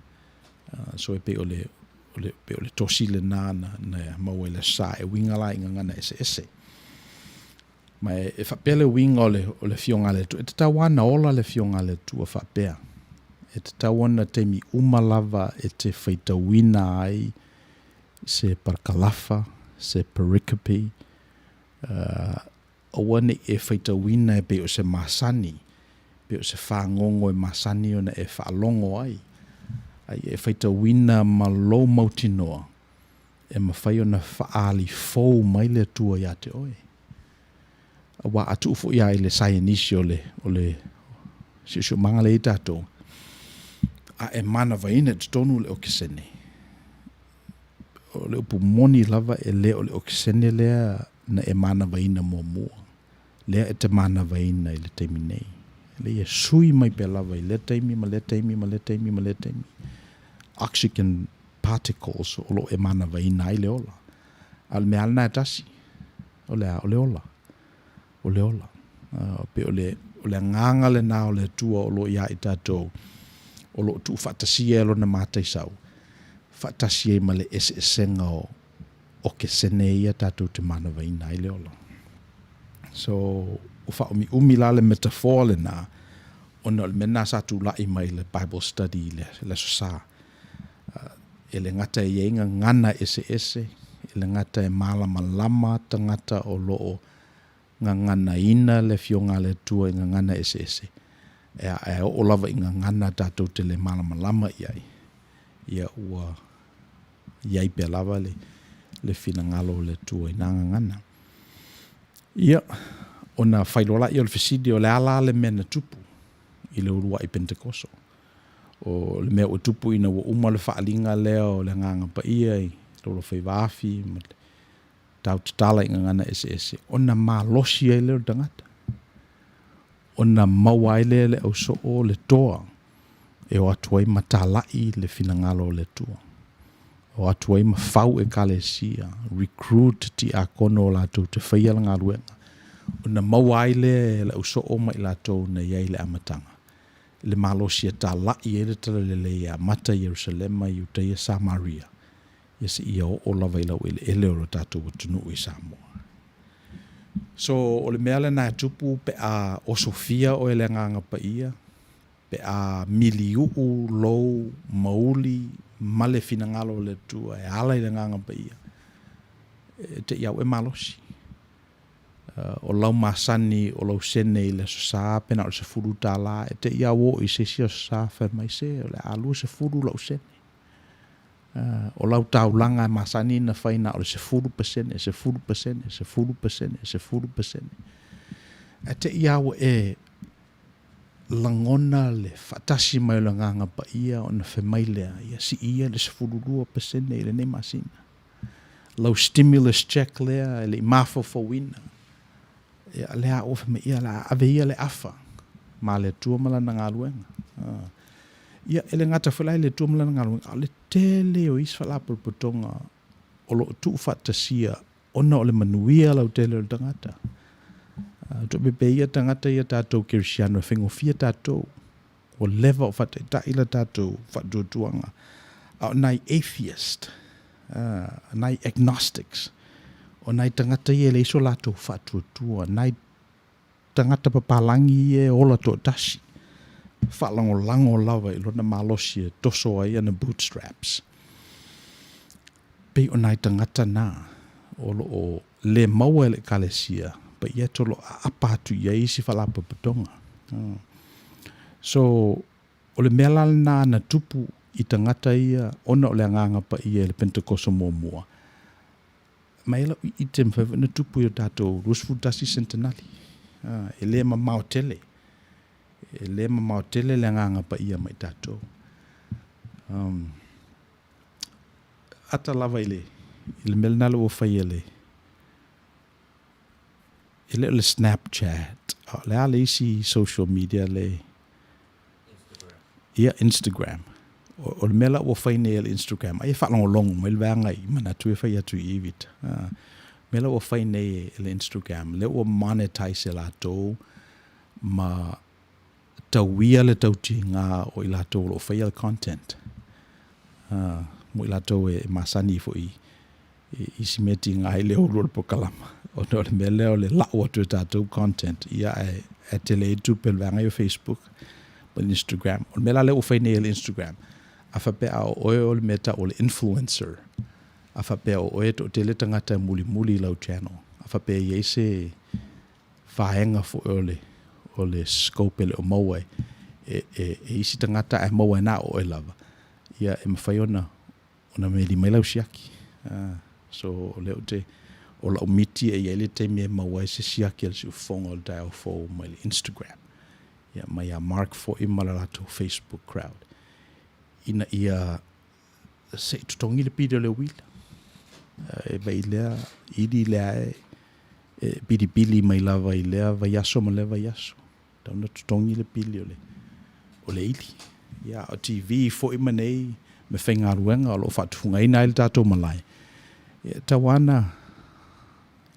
So e pei o le, o le, pei o le tosi lena na, na maua i le sa e uiga la i gagana eseese. Ma e, e faapea le uiga o le, o le Afioga a le Atua. E tatau lava ona ola le Afioga a le Atua faapea. E tatau ona taimi uma lava e te faitauina ai se parakalafa, se pericope, aua ne i e faitauina e pei o se masani, pei o se fagogo e masani ona e faalogo ai, a ia e faitauina ma lou mautinoa e mafai ona faaali fou mai le Atua iā te oe. Aua a tuu foi lava i le saienisi o le, o le siosiomaga lea i ai tatou, a e manavaina i totonu le okesene, o le upu moni lava e le o le okesene lea na e manavaina muamua, lea e te manavaina i le taimi nei. Leai, e sui mai pea lava i lea taimi ma lea taimi ma lea taimi ma lea taimi. Oxygen particles o lo o e manavaina ai le ola. A o le mea lava lena e tasi, o le a? O le ola. O le ola. Pei o le, o le agaga lena o le Atua o lo o iā i tatou, o lo o tuufaatasia e Lona mataisau, faatasi ai ma le eseesega o okesene ia tatou te manavaina ai le ola. So, ua faaumiumi la le metaphor lena, ona o le mea lena sa tulai mai i le Bible study i le, le Aso Sa. E le gata e i ai gagana eseese, e le gata e malamalama tagata o lo o gaganaina le Afioga a le Atua i gagana eseese, ae oo lava i gagana tatou te le malamalama i ai, ia ua i ai pea lava le, le finagalo o le Atua i nā gagana. Ia, ona fai loa lea o le fesili, o le a la le mea na tupu i le uluai Penetekoso? O le mea ua tupu ina ua uma le faaaliga lea o le Agaga Paia i lou lofaivaafi ma le tau tatala i gagana eseese, ona malosi ai lea o le tagata. Ona maua ai lea e le ausoo le toa e o atu ai ma talai le finagalo o le Atua. O atu ai ma fau ekalesia, recruit tiakono o latou te faia le galuega, ona maua ai lea e le ausoo ma i latou na i ai i le amataga, le malosi e talai ai le talalelei e amata i Ierusalema, Iutaia, Samaria. Ia seia oo lava i laueleele o le tatou atunuu i Samoa. So o le mea lena e tupu pe a osofia oe e le Agaga Paia, pe a miliuu lou mauli ma le finagalo o le Atua e ala i le Agaga Paia, e te i lava ua e malosi. O lau masani o lau sene i le Aso Sa pe na o le $10, e te i lava ua oo i se isi Aso Sa fai mai, se o le a 20 lau sene. O lau taulaga e masani ona fai na o le 10%, 10%, 10%, 10%, ae te i lava ua e lagona le faatasi mai o le Agaga Paia ona fai mai lea, ia sii ia i le 12% i lenei masina. Lau stimulus check lea e le i mafaufauina, ia o lea ua fai mai, ia o le a ave ia le afa ma le Atua ma Lana galuega. Ia e le gata foi la i le Atua ma Lana galuega, a o le tele o isi faalapotopotoga o lo o tuufaatasia ona o le manuia lautele o le tagata. Toapepe ia tagata ia tatou kerisiano e faigofie tatou, ua leva o faataitai le tatou faatuatuaga, a o nai atheist, nai agnostics, o nai tagata ia e leai so latou faatuatua, nai tagata papalagi ia e ola toatasi, faalagolago lava i lona malosi e toso ai ana bootstraps. Pei o nai tagata na o lo o le maua e le Ekalesia but yet o lo o aapa atu i ai isi faalapotopotoga. So, o le mea la lena na tupu i tagata ia ona o le Agaga Paia i le Penetekoso muamua, ma e lau ite e mafai foi ona tupu i o tatou 21 Senitanali. E le mamao tele, e le mamao tele le Agaga Paia ma i tatou. Ata lava i le mea lena ua fai e le, e le o le Snapchat, a o le a le isi social media le? Ia, Instagram. O le mea la ua fai nei e le Instagram, ai e faalogologo mai le vaega i manatu e fai atu i i Vita. Mea la ua fai nei e le Instagram, lea ua monetize e latou ma tauia le tautiga o i latou o lo o faia le content. Mo i latou e masani foi i isi mea tiga i le ulu o le pokalama, ona o le mea lea o le lau atu e tatou content, ia ae tele ai tupe a le vaega ia o Facebook ma le Instagram. O le mea la lea ua fai nei e le Instagram, a faapea a o oe o le mea e tau o le influencer, a faapea o oe e toatele tagata e mulimuli i lau channel, a faapea e i ai se vaega foi o le o le scope e le o maua e e isi tagata ae maua e na o oe lava, ia e mafai ona ona meli mai lau siaki. So o lea ou te, o lau miti e i ai le taimi e maua ai se siaki a le siufofoga o le taeao fou mai le Instagram, ia mai ia Mark foi ma le latou Facebook crowd, ina ia se i totogi le pili o le uila. E vai lea ili lea e pilipili mai lava i lea vaiaso ma lea vaiaso. Tatau ona totogi le pili o le, o le ili. Ia, o TV foi ma nei meafaigaluega o lo o faatufugaina ai le tatou malae, ia e tatau lava ona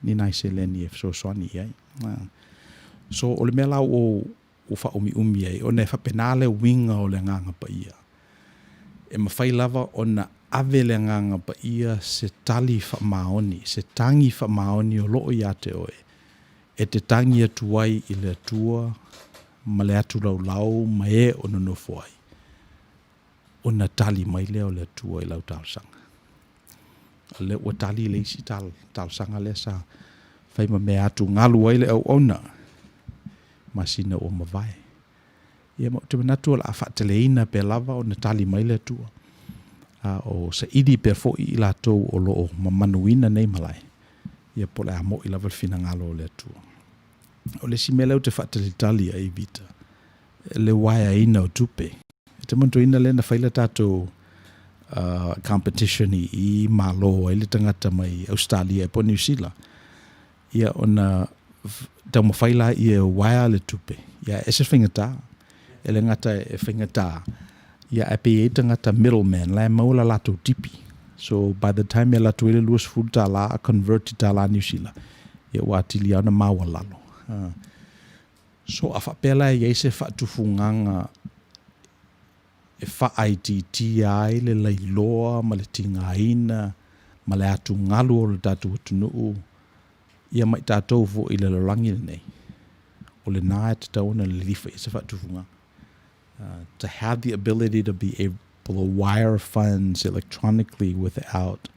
ni nai seleni e fesoasoani i ai. So, o le mea la ua ou faaumiumi ai, ona e faapena le uiga o le Agaga Paia. E mafai lava ona ave e le Agaga Paia se tali faamaoni, se tagi faamaoni o lo o ia te oe, e te tagi atu ai i le Atua ma le atu laulau ma e o nonofo ai, ona tali mai lea o le Atua i lau talosaga. O lea ua tali le isi talosaga lea sa fai ma mea atugalu ai le auauna masina ua mavae. Ia ma ou te manatu o le a faateleina pea lava ona tali mai le Atua, a o saili pea foi i latou o lo o mamanuina nei malae, ia po o le a moi lava le finagalo o le Atua. O le isi mea lea ou te faatalitali ai Vita, le uaeaina o tupe. E te manatuaina lea na fai le tatou competition i i malo ai le tagata mai Ausetalia po o Niu Sila, ia ona taumafai laia e uaea le tupe, ia e ese le faigata. E le gata e faigata, ia ae pei e i ai tagata middleman la e maua le latou tipi. So by the time e alu atu ai le $20 a convert i tala Niu Sila, ia ua atili lava ona maualalo. So a faapea la e i ai se faatufugaga. e faaitiitia ai le lailoa ma le tigaina ma le atugalu o le tatou atunuu ia ma i tatou foi i le lalolagi lenei, o lena e tatau ona lilifa i ai se faatufugaga. To have the ability to be able to wire funds electronically without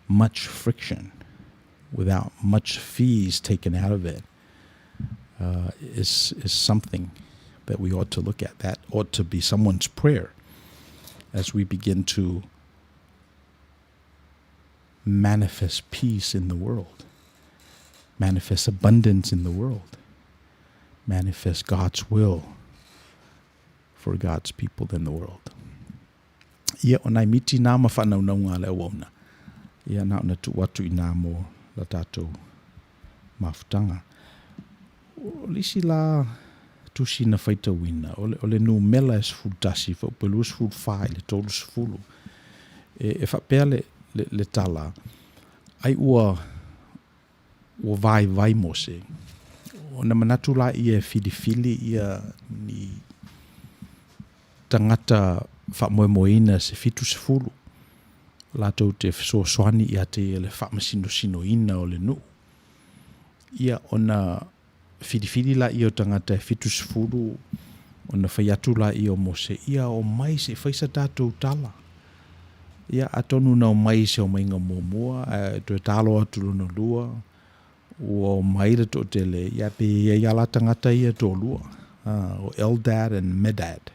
much friction, without much fees taken out of it, is something that we ought to look at. That ought to be someone's prayer as we begin to manifest peace in the world, manifest abundance in the world, manifest God's will for God's people in the world. Ia, o nai miti nā ma whaanaunauga a le auauna. Ia, na ona tuu atu i nā mo la tātou mafutaga. O le isi la tusi na faitauina, o le, o le numela e 11, fuaiupu e 24 i le 30. E, e faapea le, le, le tala, ai ua, ua vaivai Mose, ona manatu la ia e filifili ia ni tagata faamoemoeina se 70 latou te fesoasoani ia te ia le faamasinosinoina o le nuu. Ia ona filifili laia o tagata e 70 ona fai atu laia o Mose, ia omai se i fai sa tatou tala. Ia atonu na omai i se omaiga muamua ae toe talo atu lona lua, ua omai le toatele, ia pe i ai lava la tagata ia e toalua, o Eldad and Medad.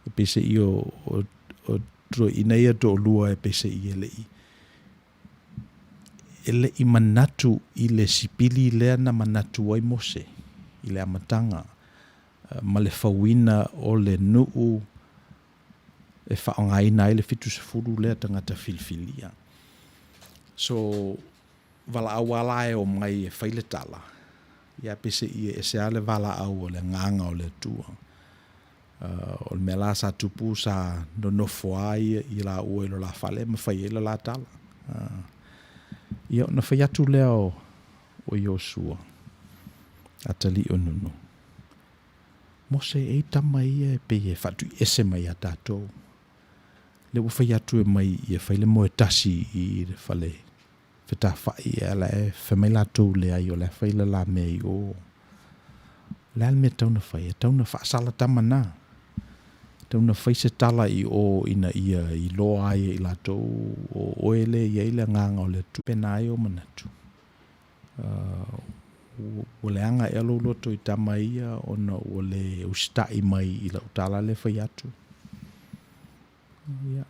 E peiseai o, o, o toeaiina ia e toalua e peiseai e le i e le i manatu i le sipili lea na manatu ai Mose i le amataga ma le fauina o le nuu e faaaogaina ai le 70 lea tagata filifilia. So, valaau lava la e omai e fai le tala, ia peiseai e ese lava le valaau o le Agaga o le Atua. O le mea la sa tupu sa nonofo lava i laua i lo la fale ma fai ai le la tala. Ia ona fai atu lea o Iosua, atalii o Nunu, Mose e i ai tama ia e pei e faatuiese mai ia tatou. Lea ua fai atu e mai ia fai le moe tasi i le fale fetafai ae la e fai mai latou leai o la e fai le la mea i o. O le a le mea e tatau ona fai? E tatau ona faasala tama na. E tatau ona fai se tala i o ina ia iloa ai e i latou o oe lea e i ai le agaga o le Atua. Pena ai ou manatu. Ua leaga ea lou loto i tama ia ona ua le usitai mai i lau tala lea e fai atu. Ia,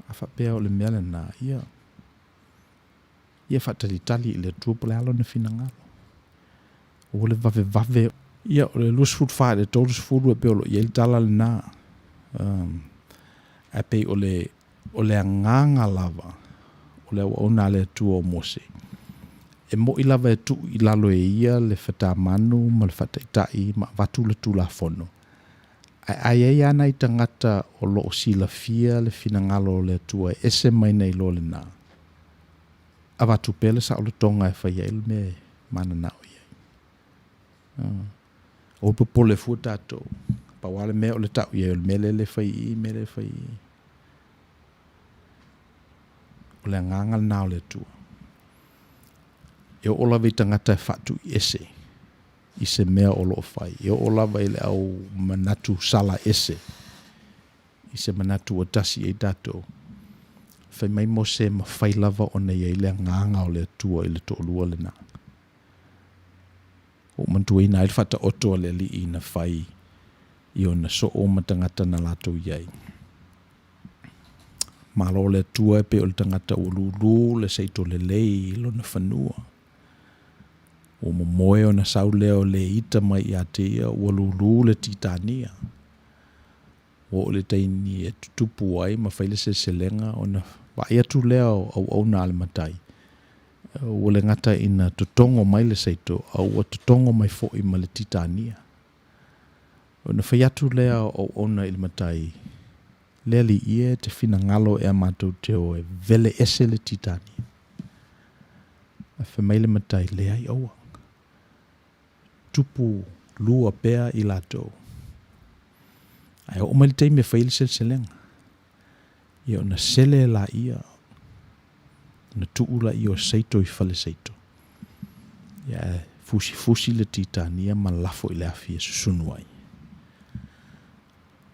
a faapea o le mea lena, ia, ia faatalitali i le Atua po o le a lona finagalo. Aua le vavevave. Ia, o le 24 i le 30 e pei o lo o i ai le tala lena. Um, ae pei o le, o le agaga lava o le auauna a le Atua o Mose, e moʻi lava e tuu i lalo e ia le fatamanu ma le faataitai ma avatu le Tulafono, ae a i ai lava nai tagata o lo o silafia le finagalo o le Atua e ese mai nai lo lena, avatu pea le saolotoga e fai ai le mea e mananao i ai. Aua popole fua tatou. Pau lava le mea o le tau i ai o le mea lea le fai i i, mea lea fai i i. O le agaga lena o le Atua. E oo lava i tagata e faatuiese i se mea o lo o fai. E oo lava i le au manatu sala ese i se manatu ua tasi i ai tatou. Fai mai Mose e mafai lava ona i ai le agaga o le Atua i le toalua lena. Ua ou manatuaina ai le faataoto a le Alii na fai i ona soo ma tagata na latou i ai. Malo le Atua e pei o le tagata ua lūlū le seito lelei i lona fanua. Ua momoe ona sau lea o le ita mai ia te ia, ua lūlū le titania. Ua oo i le taimi e tutupu ai ma fai le seleselega ona vaai atu lea o auauna a le matai, ua le gata ina totogo mai le seito, a ua totogo mai foi ma le titania. Ona fai atu lea o auauna i le matai, Le Alii e, e te finagalo ea matou te o e vele ese le titania? Ae fai mai le matai, Leai, aua. Tupu lua pea i latou. Ae oo mai le taimi e fai ai le seleselega, ia ona sele laia, ona tuu laia o seito i fale seito, ia ae fusifusi le titania ma lafo i le afi e susunu ai.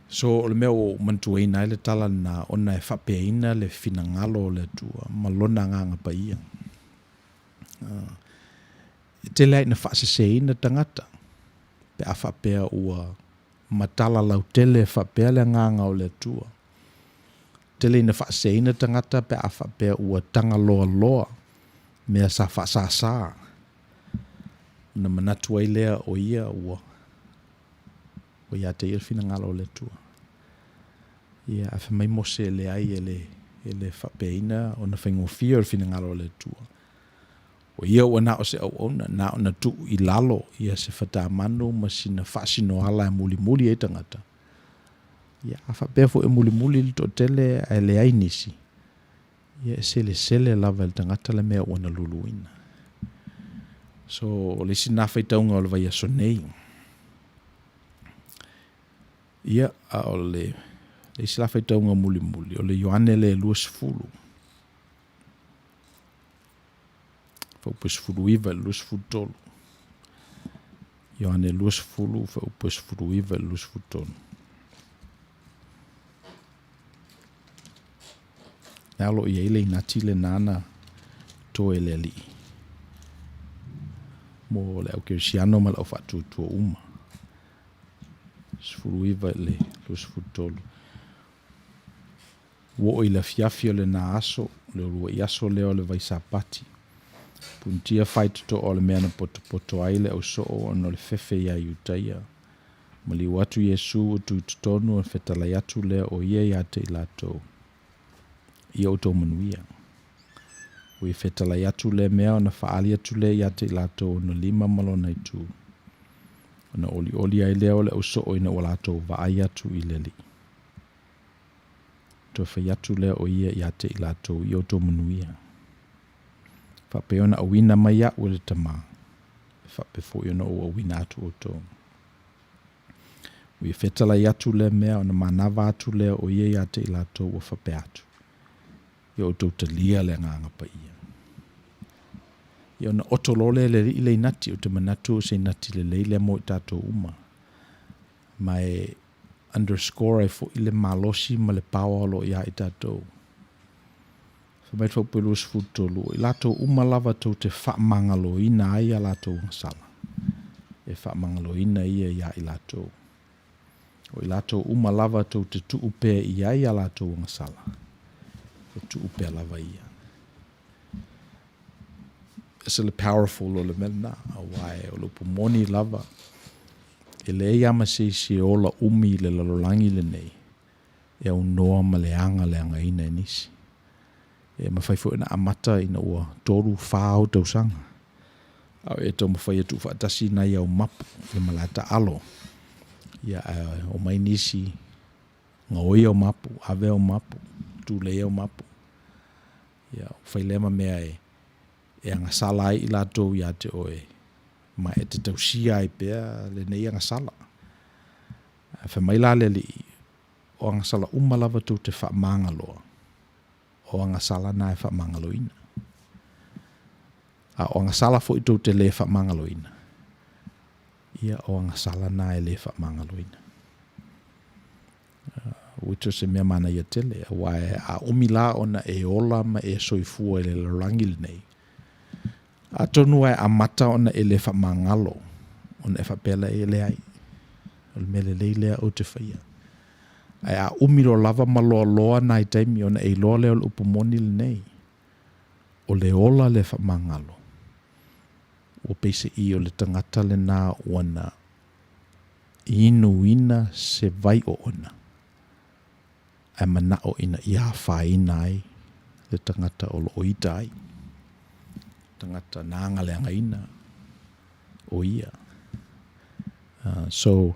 So o le mea ua ou manatuaina ai le tala lena ona e faapeaina le finagalo o le Atua ma Lona Agaga Paia. E tele lava ina faaseseina tagata pe a faapea ua matala lautele faapea le Agaga o le Atua. Tele ina faaseseina tagata pe a faapea ua tagaloaloa mea sa faasasa, ona manatu ai lea o ia ua ia te ia le finagalo o le Atua. Ia, ae fai mai Mose e leai e le faapeaina ona faigofie o le finagalo o le Atua. O ia ua na o se auauna, na ona tuu i lalo ia se fatamanu ma sina faasinoala e mulimuli ai tagata. Ia a faapea foi e mulimuli le toatele ae leai nisi, ia e selesele lava e le tagata le mea ua na luluina. So, o le isi lena faitauga o le vaiaso nei. Ia, a o le isi la faitauga mulimuli, o le Ioane le 20, fuaiupu e 19 i le 23. Ioane 20, fuaiupu e 19 i le 23. Lea o lo o i ai le inati lena na toe e le Alii mo le au kerisiano ma le au faatuatua uma. 19 i le 23. Ua oo i le afiafi o lena aso, le uluai aso lea o le vaisapati, punitia faitotoa o le mea na potopoto ai le ausoo ona o le fefe iā Iutaia. Maliu atu Iesu ua tu i totonu ona fetalai atu lea o ia ia te i latou, Ia outou manuia. Ua ia fetalai atu lea mea ona faaali atu lea ia te i latou ona lima ma lona itu. Ona olioli ai lea o le ausoo ina ua latou vaai atu i le Alii. Toe fai atu lea o ia ia te i latou, Ia outou manuia. Faapea ona auina mai au e le Tama, e faapea foi ona ou auina atu outou. Ua ia fetalai atu lea mea ona manava atu lea o ia ia te i latou ua faapea atu, Ia outou talia le Agaga Paia. Ia ona oto loa lea e le Alii le inati, ou te manatu o se inati lelei lea mo i tatou uma. Ma e underscore ai foi le malosi ma le power o lo o iā i tatou. Fai mai le fuaiupu 23, o i latou uma lava tou te faamagaloina ai a latou agasala, e faamagaloina ia iā i latou. O i latou uma lava tou te tuu pea i ai a latou agasala, e tuu pea lava ia. Ese le powerful o le mea lena, aua o le upu moni lava, e leai lava ma se isi e ola umi i le lalolagi lenei e aunoa ma le agaleagaina e nisi. E mafai foi ona amata ina ua tolu, fa ou tausaga, a o e taumafai e tuufaatasi nai au mapu i le malae taalo, ia ae omai nisi gaoi au mapu, ave au mapu, tulei au mapu. Ia, fai lea ma mea e agasala ai i latou ia te oe, ma e te tausia ai pea lenei agasala. Ae fai mai la le Alii, o agasala uma lava tou te faamagaloa, o agasala na e faamagaloina. A o agasala foi tou te le faamagaloina, ia o agasala na e le faamagaloina. Which o se mea manaia tele, aua a umi la ona e ola ma e soifua i le lalolagi lenei, atonu lava e amata ona e le faamagalo, ona e faapea lea, e leai, o le mea lelei lea ou te faia. Ae a umi loa lava ma loaloa nai taimi ona e iloa lea o le upu moni lenei, o le ola le faamagalo, ua peiseai o le tagata lena ua na inuina se vai oona ae manao ina ia afaina ai le tagata o lo o ita ai, tagata na agaleagaina o ia. So,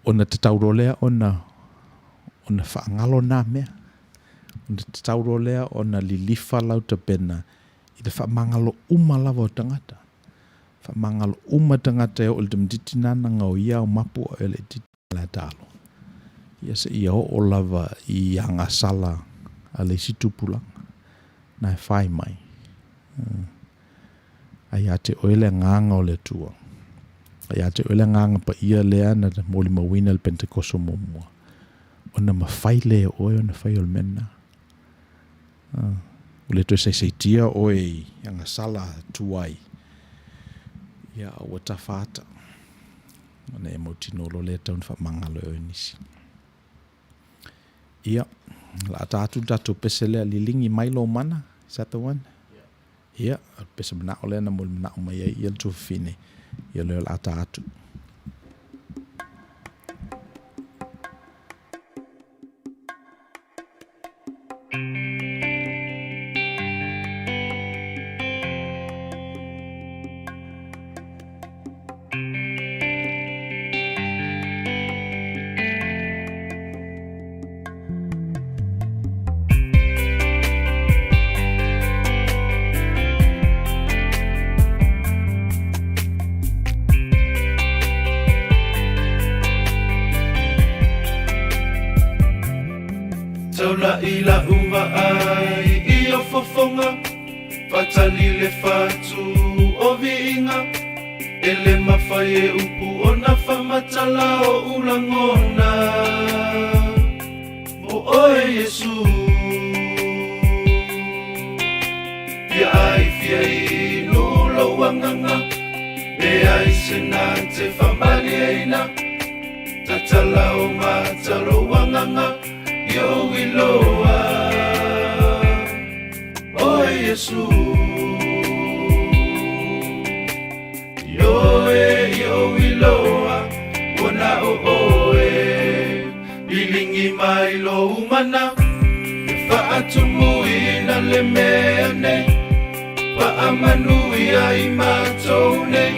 ona tatau loa lea ona faagalo na mea, ona tatau loa lea ona lilifa lau tapena i le faamagalo uma lava o tagata. Faamagalo uma tagata e oo i le tamaitiiti lena na gaoia au mapu a o e laitiiti. le talo. Ia seia oo lava i agasala a le isi tupulaga na e fai mai. A ia te oe le agaga o le Atua. A ia te oe le agaga paia lea na molimauina i le Pentekoso muamua, ona mafai lea e oe ona fai o le mea lena. Ua le toe saisaitia oe i agasala tuai, ia ua tafa ata. Ona e mautinoa loa lea e tatau ona faamagalo e oe nisi. Ia, o le a ta atu le tatou pese lea, liligi mai lou mana, is that the one? Ia, o le pese manao lea na molimanao mai ai ia le tuafafine, ia lea o le a ta atu. Taula'i la'u vaai i o fofoga, Faatali le fatu o viiga, E le mafai e upu ona faamatala o'u lagona mo oe Iesu. Fia ai fia inu lou agaga, Leai se na te faamalieina, Tatala o mata lou agaga, I ou iloa oe Iesu. Ioe i ou iloa, ua na o oe, Liligi mai lou mana, E faatumuina le mea nei, Faamanuia i matou nei,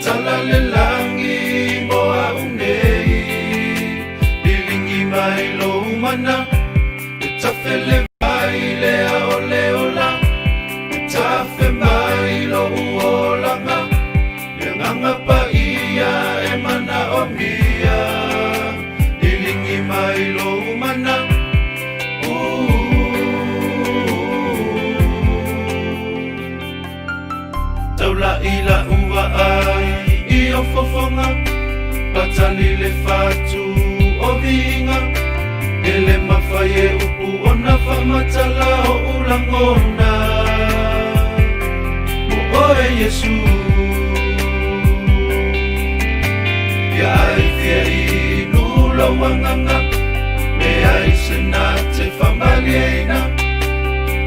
Tatala le lagi mo au nei. Liligi mai lou mana, E tafe le vai lea o le ola, E tafe mai lou olaga, Le agaga paia e manaomia. Liligi mai lou mana. Taula'i la'u vaai i o fofoga, Faatali le fatu o viiga, E le mafai e upu ona faamatala o'u lagona mo oe Iesu. Fia ai fia inu lou agaga, Leai se na te faamalieina,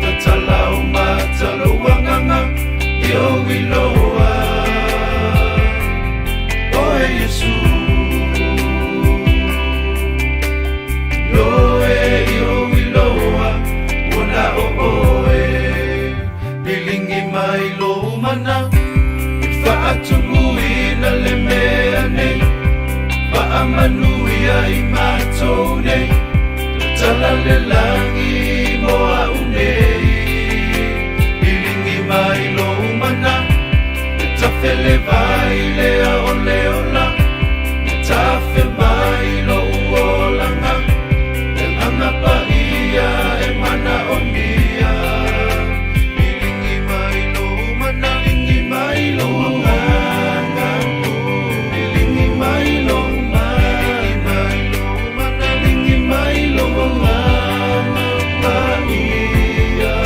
Tatala o mata lou agaga, I ou iloa oe Iesu. Ioe i ou iloa, ua na o oe, Liligi mai lou mana, E faatumuina le mea nei, Faamanuia i matou nei, Tatala le lagi mo au nei. Liligi mai lou mana, E tafe le vai lea o le ola, E tafe mai lou olaga, Le agaga paia e manaomia. Liligi mai lou mana, Liligi mai lou agaga, Liligi mai lou mana, Liligi mai lou agaga paia.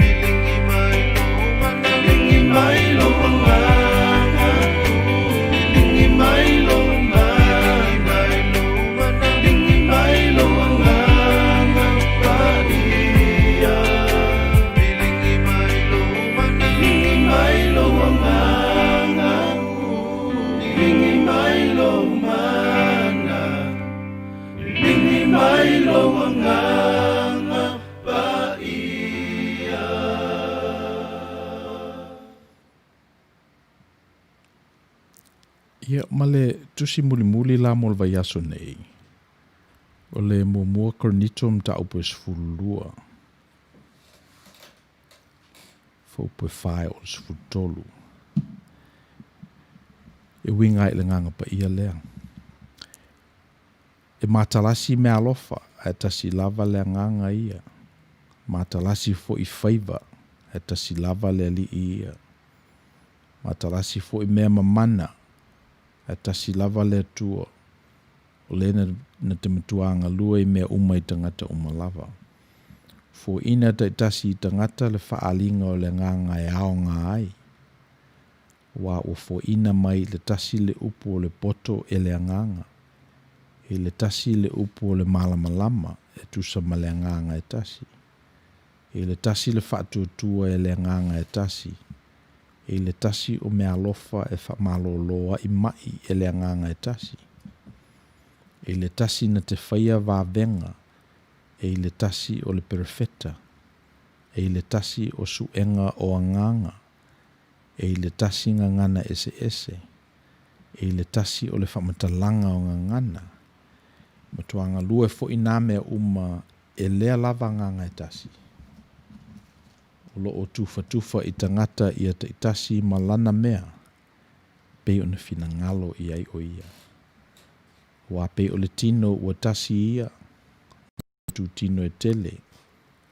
Liligi mai lou mana, Liligi mai lou agaga, Liligi mai lou mana, Liligi mai lou agaga paia. Liligi mai lou mana, Liligi mai lou agaga, Liligi mai lou mana, Liligi mai lou agaga paia. Ia, ma le tusi mulimuli la mo le vaiaso nei, o le muamua Korinito mataupu e 12, fuaiupu e 4 e oo i le 13. E uiga ai i le Agaga Paia lea. E matalasi meaalofa, ae tasi lava le Agaga ia. Matalasi foi faiva, ae tasi lava le Alii ia. Matalasi foi mea mamana, ae tasi lava le Atua, o le na te matuā galue i mea uma i tagata uma lava. Foaina taitasi i tagata le faaaliga o le Agaga e aoga ai, aua ua foaina mai i le tasi le upu o le poto e le Agaga, i le tasi le upu o le malamalama e tusa ma le Agaga e tasi, i le tasi le faatuatua e le Agaga e tasi, i le tasi o meaalofa e faamalōlō ai maʻi e le Agaga e tasi, i le tasi na te faia vavega e i le tasi o le perofeta, e i le tasi o suega o agaga, e i le tasi gagana eseese, e i le tasi o le faamatalaga o gagana. Matua galue foi nā mea uma e lea lava Agaga e tasi. O lo o tufatufa i tagata ia taitasi ma lana mea, pei ona finagalo i ai o ia. Aua pei o le tino ua tasi ia, ma itutino e tele,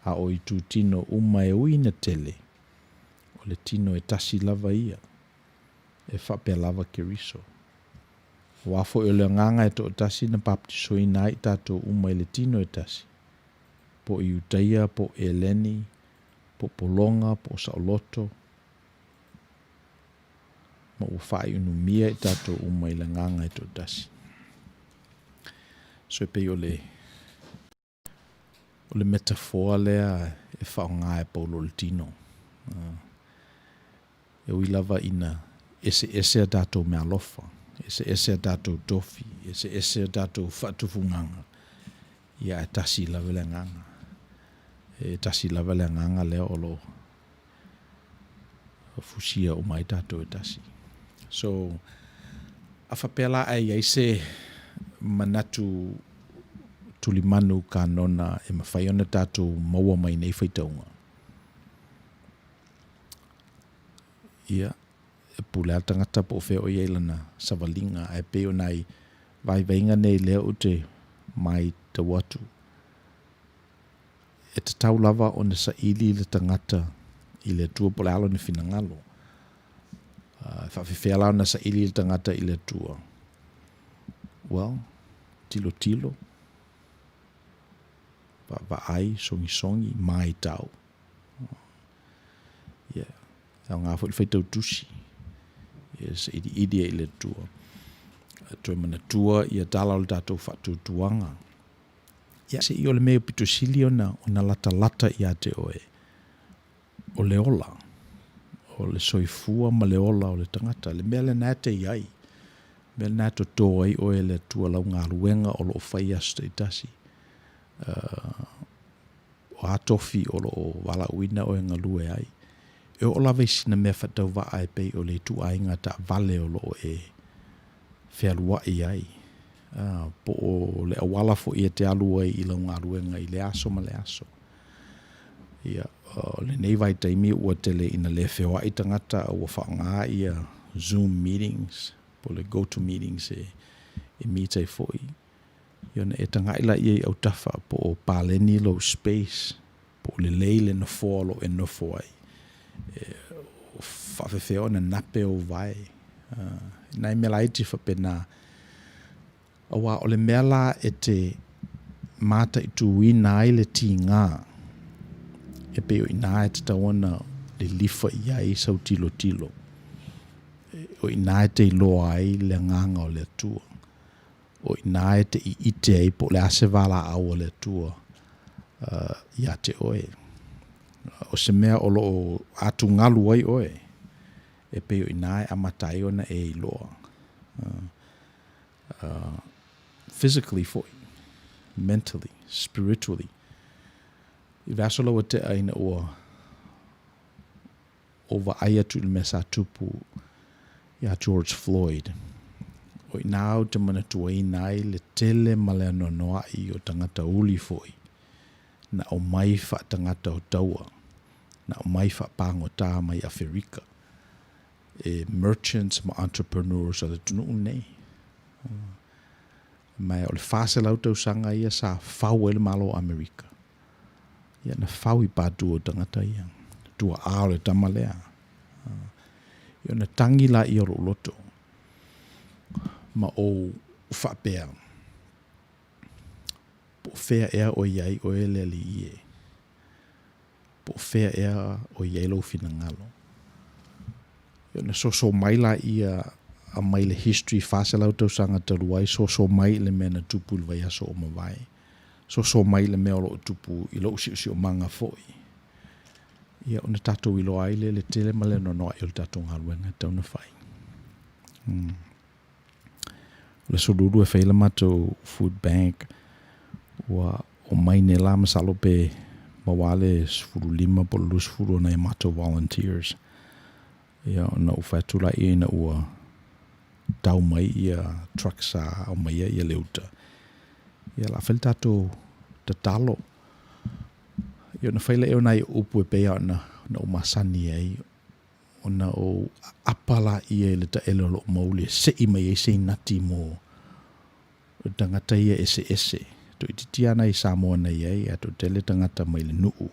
a o itutino uma e ui ina tele, o le tino e tasi lava ia, e faapea lava Keriso. Aua foi o le Agaga e toatasi na baptisoina ai i tatou uma i le tino e tasi, po o Iutaia, po o Eleni, po o pologa, po o saoloto, ma ua faaiunumia i tatou uma i le Agaga e toatasi. So e pei o le o le metafoa lea e faaaoga e Paulo i le tino. E ui lava ina eseese a tatou meaalofa, eseese a tatou tofi, eseese a tatou faatufugaga, ia ae tasi lava le Agaga. E tasi lava le Agaga lea o lo o fusia uma ai tatou e tasi. So, a faapea la ae i ai se manatu tulimanu kanona e mafai ona tatou maua mai nei faitauga, ia, e pule lava le tagata po o fea o i ai lana savaliga, ae pei o nai vaivaiga nei lea ou te matau atu, e tatau lava ona saili le tagata i le Atua po o le a lona finagalo. E faafefea la ona saili le tagata i le Atua? Well, tilotilo, vaavaai, sogisogi, matau. Yeah. E aoga foi le faitau tusi e sailiili ai i le Atua. E toe manatua ia tala o le tatou faatuatuaga. Ia, se i o le mea pito sili ona, ona latalata ia te oe, o le ola, o le soifua ma le ola o le tagata. Le mea lena e te i ai, mea lena e totō ai oe e le Atua lau galuega o lo o fai i aso taitasi. O a tofi o lo o valaauina oe e galue ai. E oo lava i sina mea faatauvaa e pei o le ituaiga taavale o lo o e fealuai ai, po o le auala foi e te alu ai i lau galuega i le aso ma le aso. Ia, o lenei vaitaimi ua tele ina le feoai tagata a ua faaaoga ia Zoom meetings po o le GoTo meetings e meet ai foi. Ia ona e tagai laia i autafa po o paleni lou space, po o lelei le nofoa o lo o e nofo ai. E faafefea ona nape ou vae. Nai mea laiti faapena. Aua o le mea la e te mataituina ai le tiga, e pei o i ina e tatau ona lilifa i ai sau tilotilo. O i ina e te iloa ai le agaga o le Atua. O i ina e te ʻiʻite ai po o le a se valaau a le Atua iā te oe. O se mea o lo o atugalu ai oe, e pei o i ina e amata ai ona e iloa. Physically foi, mentally, spiritually. I le aso la ua tea ina ua ou vaai atu i le mea sa tupu iā George Floyd, o i ina ou te manatuaina ai le tele ma le anoanoai o tagata uli foi na aumai faatagata o taua, na aumai faapagota mai Aferika e merchants ma entrepreneurs a le atunuu lenei. Ma o le 400 tausaga ia sa fau ai le Malo o Amerika. Ia na fau i patu o tagata ia. Tuaa o le tama lea. Ia ona tagi laia o lou loto ma ou faapea, Po o fea ea o i ai oe le Alii e? Po o fea ea o i ai lou finagalo? Ia ona soso mai laia mai le history 400 tausaga talu ai, soso mai i le mea na tupu i le vaiaso o mavae, soso mai i le mea o lo o tupu i lou siosiomaga foi. Ia ona tatou iloa ai lea le tele ma le anoanoai o le tatou galuega e tatau ona fai. O le aso Lulu e fai ai le matou food bank, ua omai nei la masalo pe maua le 15 po o le 20 o nai a matou volunteers. Ia ona ou fai atu laia ina ua tau mai ia trucks sa aumaia ia le uta. Ia o le a fai le tatou tatalo. Ia ona fai lea o nai upu e pei lava ona ou masani ai, ona ou aapa laia i le taele o lou mauli e sei mai ai se inati mo tagata ia eseese. Toeitiiti lava nai Samoa na i ai, ae toatele tagata mai le nuu.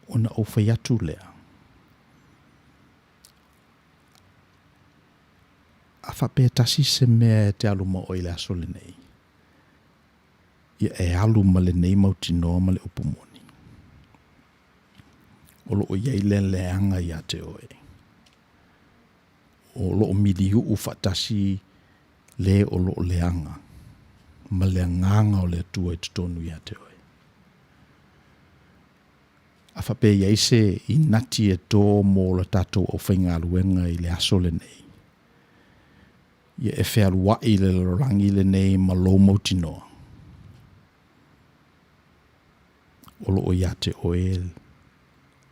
Ona ou fai atu lea, a faapea e tasi se mea e te alu ma oe i le aso lenei, ia e alu ma lenei mautinoa ma le upu moni. O lo o i ai le leaga ia te oe. O lo o miliuʻu faatasi le o lo o leaga ma le agaga o le Atua i totonu ia te oe. A faapea e i ai se inati e to mo la tatou aufaigaluega i le aso lenei, ia e fealuai i le lalolagi lenei ma lou mautinoa, o lo o ia te oe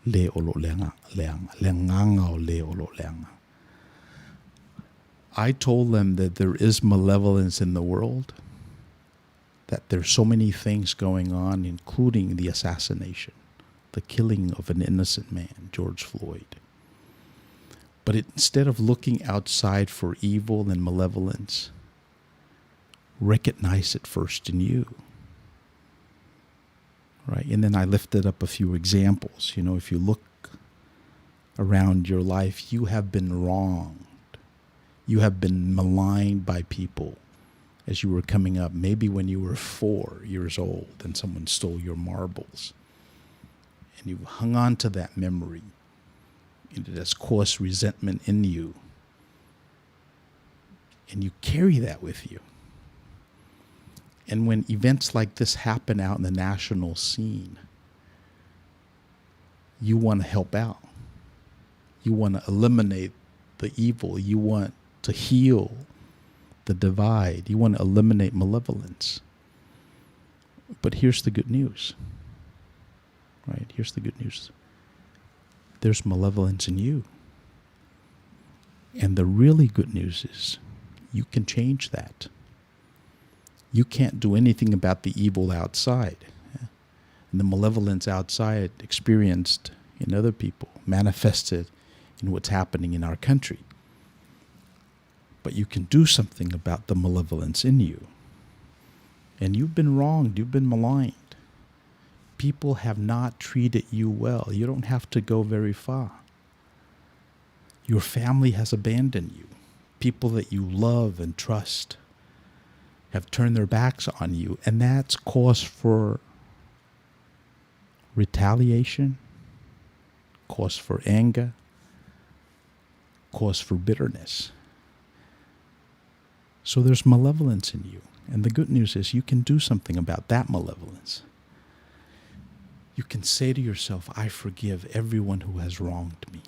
le o lo o leaga, leaga, le agaga o le o lo o leaga. I told them that there is malevolence in the world, that there's so many things going on, including the assassination, the killing of an innocent man, George Floyd. But instead of looking outside for evil and malevolence, recognize it first in you. Right? And then I lifted up a few examples. You know, if you look around your life, you have been wronged. You have been maligned by people as you were coming up, maybe when you were 4 years old and someone stole your marbles. And you hung on to that memory, and it has caused resentment in you. And you carry that with you. And when events like this happen out in the national scene, you want to help out. You want to eliminate the evil. You want to heal the divide. You want to eliminate malevolence. But here's the good news, right? Here's the good news. There's malevolence in you. And the really good news is you can change that. You can't do anything about the evil outside. And the malevolence outside experienced in other people, manifested in what's happening in our country. But you can do something about the malevolence in you. And you've been wronged, you've been maligned. People have not treated you well. You don't have to go very far. Your family has abandoned you. People that you love and trust have turned their backs on you, and that's cause for retaliation, cause for anger, cause for bitterness. So there's malevolence in you. And the good news is you can do something about that malevolence. You can say to yourself, I forgive everyone who has wronged me.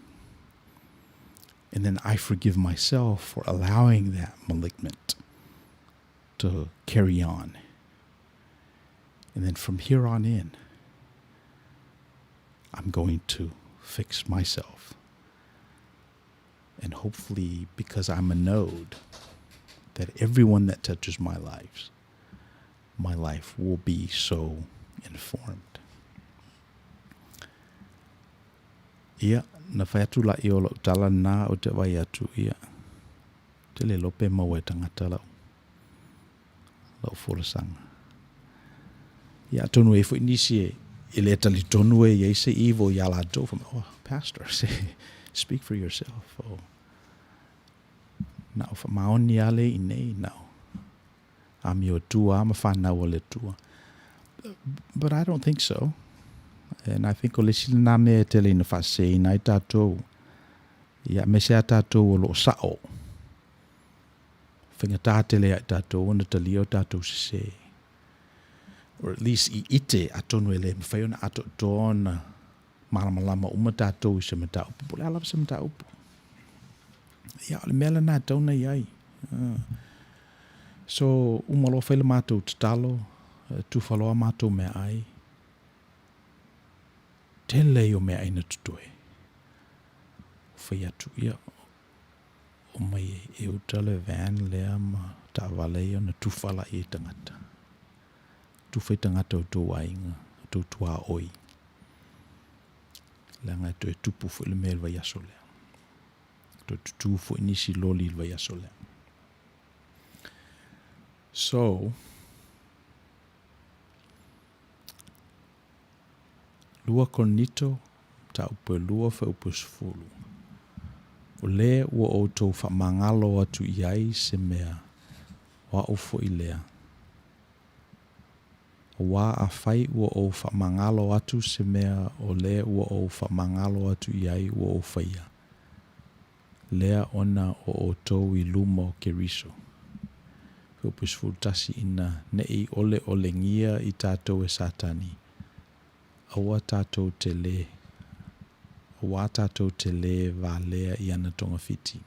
And then I forgive myself for allowing that malignant to carry on. And then from here on in, I'm going to fix myself. And hopefully, because I'm a node, that everyone that touches my life will be so informed. Ia, na fai atu la i o lau tala na o te vai atu, ia. Te le iloa pe maua e tagata lau, lau folasaga. Ia atonu e i ai foi nisi e, e le talitonu e i ai se evil iā latou, fai mai, oh, pastor, say, speak for yourself. Oh, na o faamaoni lava lea i inei, na o amiotua lava ma fanau a le Atua. But I don't think so. And I think o le isi lena mea e tele ina faaseseina ai tatou, ia aemaise lava tatou o lo o sao. Faigata tele ia i tatou ona talia o tatou sese. Or at least i ite, atonu e le mafai ona atoatoa ona malamalama uma tatou i se mataupu, po o le a lava se mataupu. Ia, o le mea lena e tatau ona i ai. So, uma loa fai le matou tatalo, tufa loa matou meaai, tele ia o meaai na totoe. Fai atu, ia, omai e uta le van lea ma taavale ia ona tufa laia i tagata. Tufa i tagata o tou aiga, o tou tuaoi. Leaga e toe tupu foi le mea i le vaiaso lea. Toe tutū foi nisi loli i le vaiaso lea. So, 2 Korinito, mataupu e 2, fuaiupu e 10. O le ua outou faamagalo atu i ai se mea, o a'u foi lea. Auā afai ua ou faamagalo atu se mea o le ua ou faamagalo atu i ai ua ou faia, lea ona o outou i luma o Keriso. Fuaiupu 11 Ina neʻi oleolengia i tatou e Satani, aua tatou te lē, auā tatou te lē valea i ana togafiti.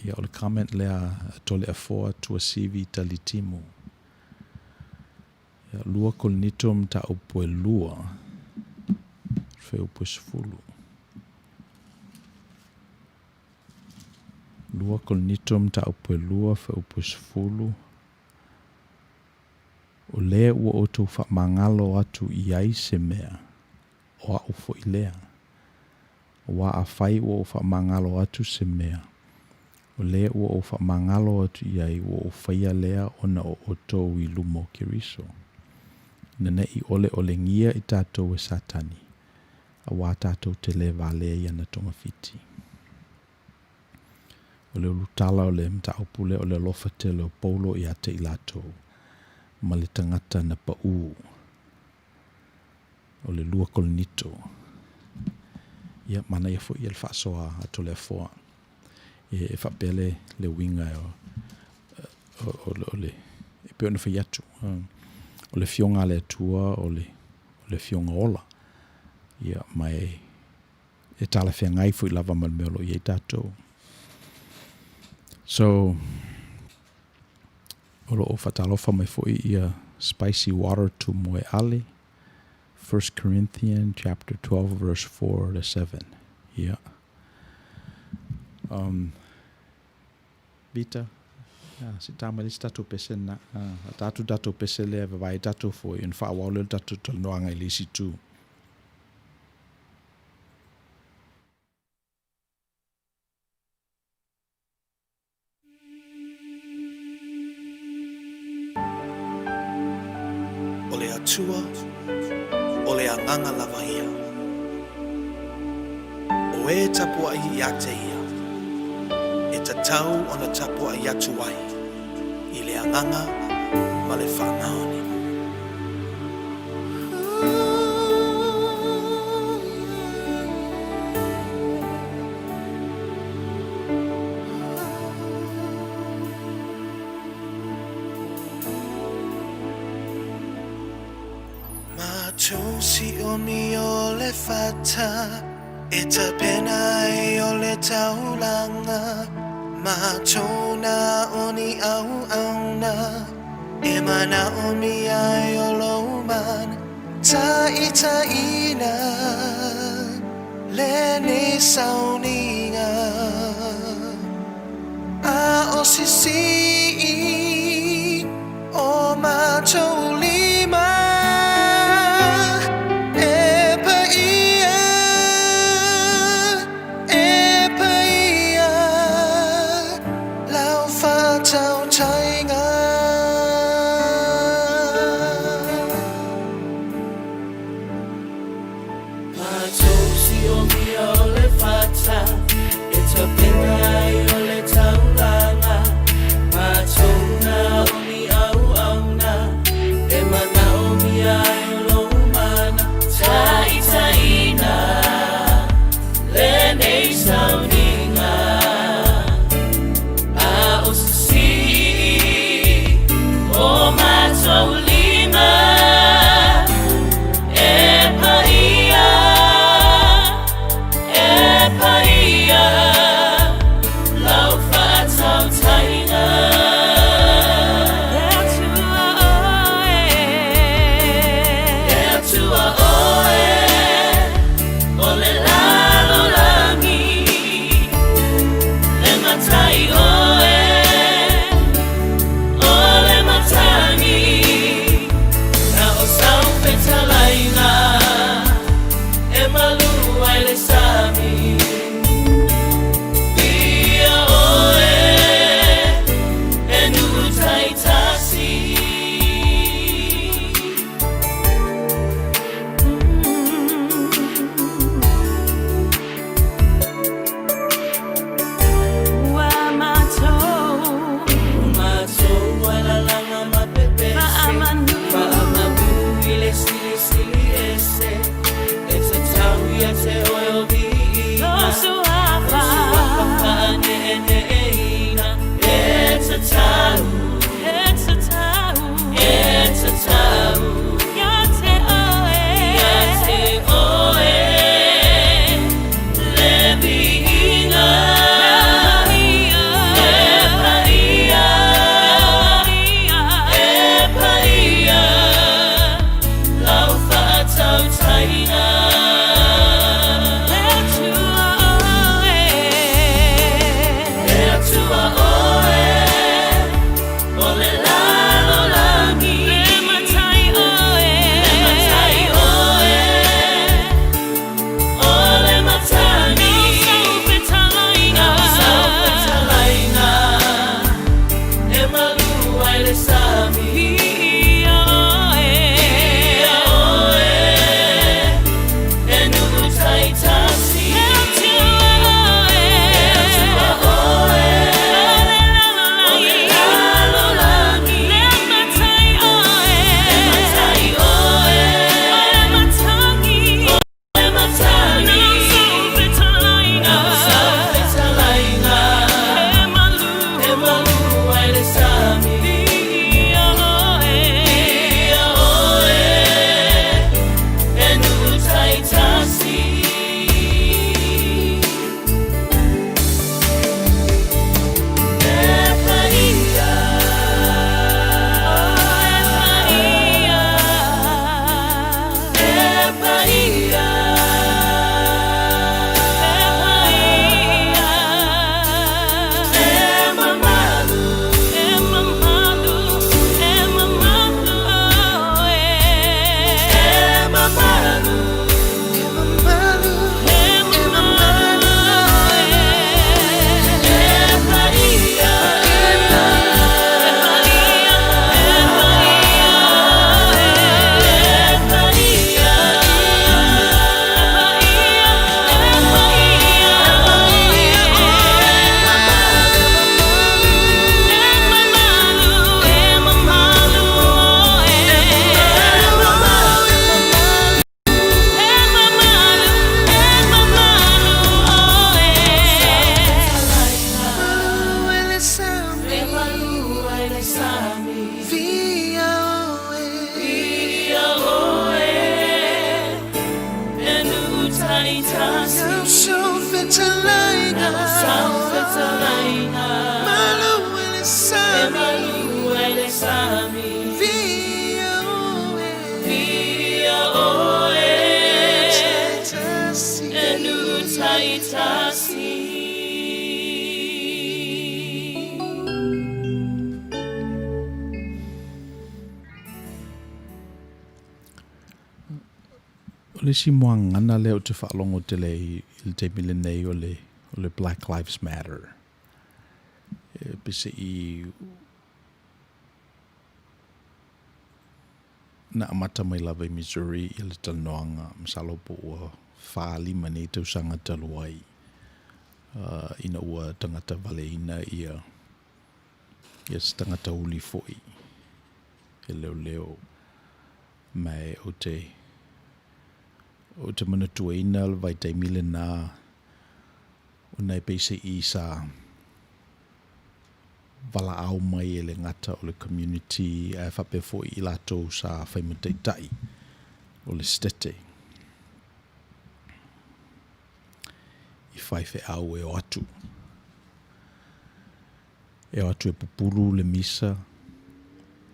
Ia, o le comment lea a Toleafoa Tuasivi Talitimu. Ia, 2 Korinito mataupu e 2, fuaiupu e 10. 2 Korinito mataupu e 2, fuaiupu e 10. O lē ua outou faamagalo atu i ai se mea, o a'u foi lea. Auā afai ua ou faamagalo atu se mea, o lē ua ou faamagalo atu i ai ua ou faia lea ona o outou i luma o Keriso, ina ne i oleolengia i tatou e Satani, auā tatou te lē valea i ana togafiti. O le ulutala o le mataupu lea o le alofa tele o Paulo iā te i latou ma le tagata na paʻū o le 2 Korinito. Ia, manaia foi ia le faasoa a Toleafoa. E, e faapea le, le uiga o, o, o, o le, e pei ona fai atu, o le Afioga a le Atua o le, o le Afioga ola. Ia, ma e, e talafeagai foi lava ma le mea o lo o i ai tatou. So, o lo o faatalofa mai foi ia Spicy Water Tumoeale, 1 Corinthians chapter 12 verse 4 to 7. Yeah. Vita, se i tā mai le isi tatou pese lena. A tā atu tatou pese lea e vavae ai tatou foi, ona faaauau lea o le tatou talanoaga i le isi itu. O le Atua, o le Agaga lava ia. O e tapuaʻi ia te ia, e tatau ona tapuaʻi atu ai i le Agaga ma le faamaoni. Matou sioni o le fata e tapena ai o le taulaga Matou na o ni auauna e manaomia ai o lou mana Taitaiina lenei sauniga A o sisii o matou lima e paia, e paia. fetalaiga Malu i le sami Viia oe E nuu taitasi. O le isi muagana lea ou te faalogo tele ai i le taimi lenei o le, o le Black Lives Matter. E peise'i na amata mai lava i Missouri i le talanoaga, masalo po ua 4, 5 nei tausaga talu ai, ina ua tagata valeina ia ia se tagata uli foi e leoleo. Ma ou te ou te manatuaina le vaitaimi lena ona e peise'i sa valaau mai e le gata o le community ae faapea foi i latou sa fai ma taitai o le setete i faifeau e o atu. E o atu e pupulu le misa,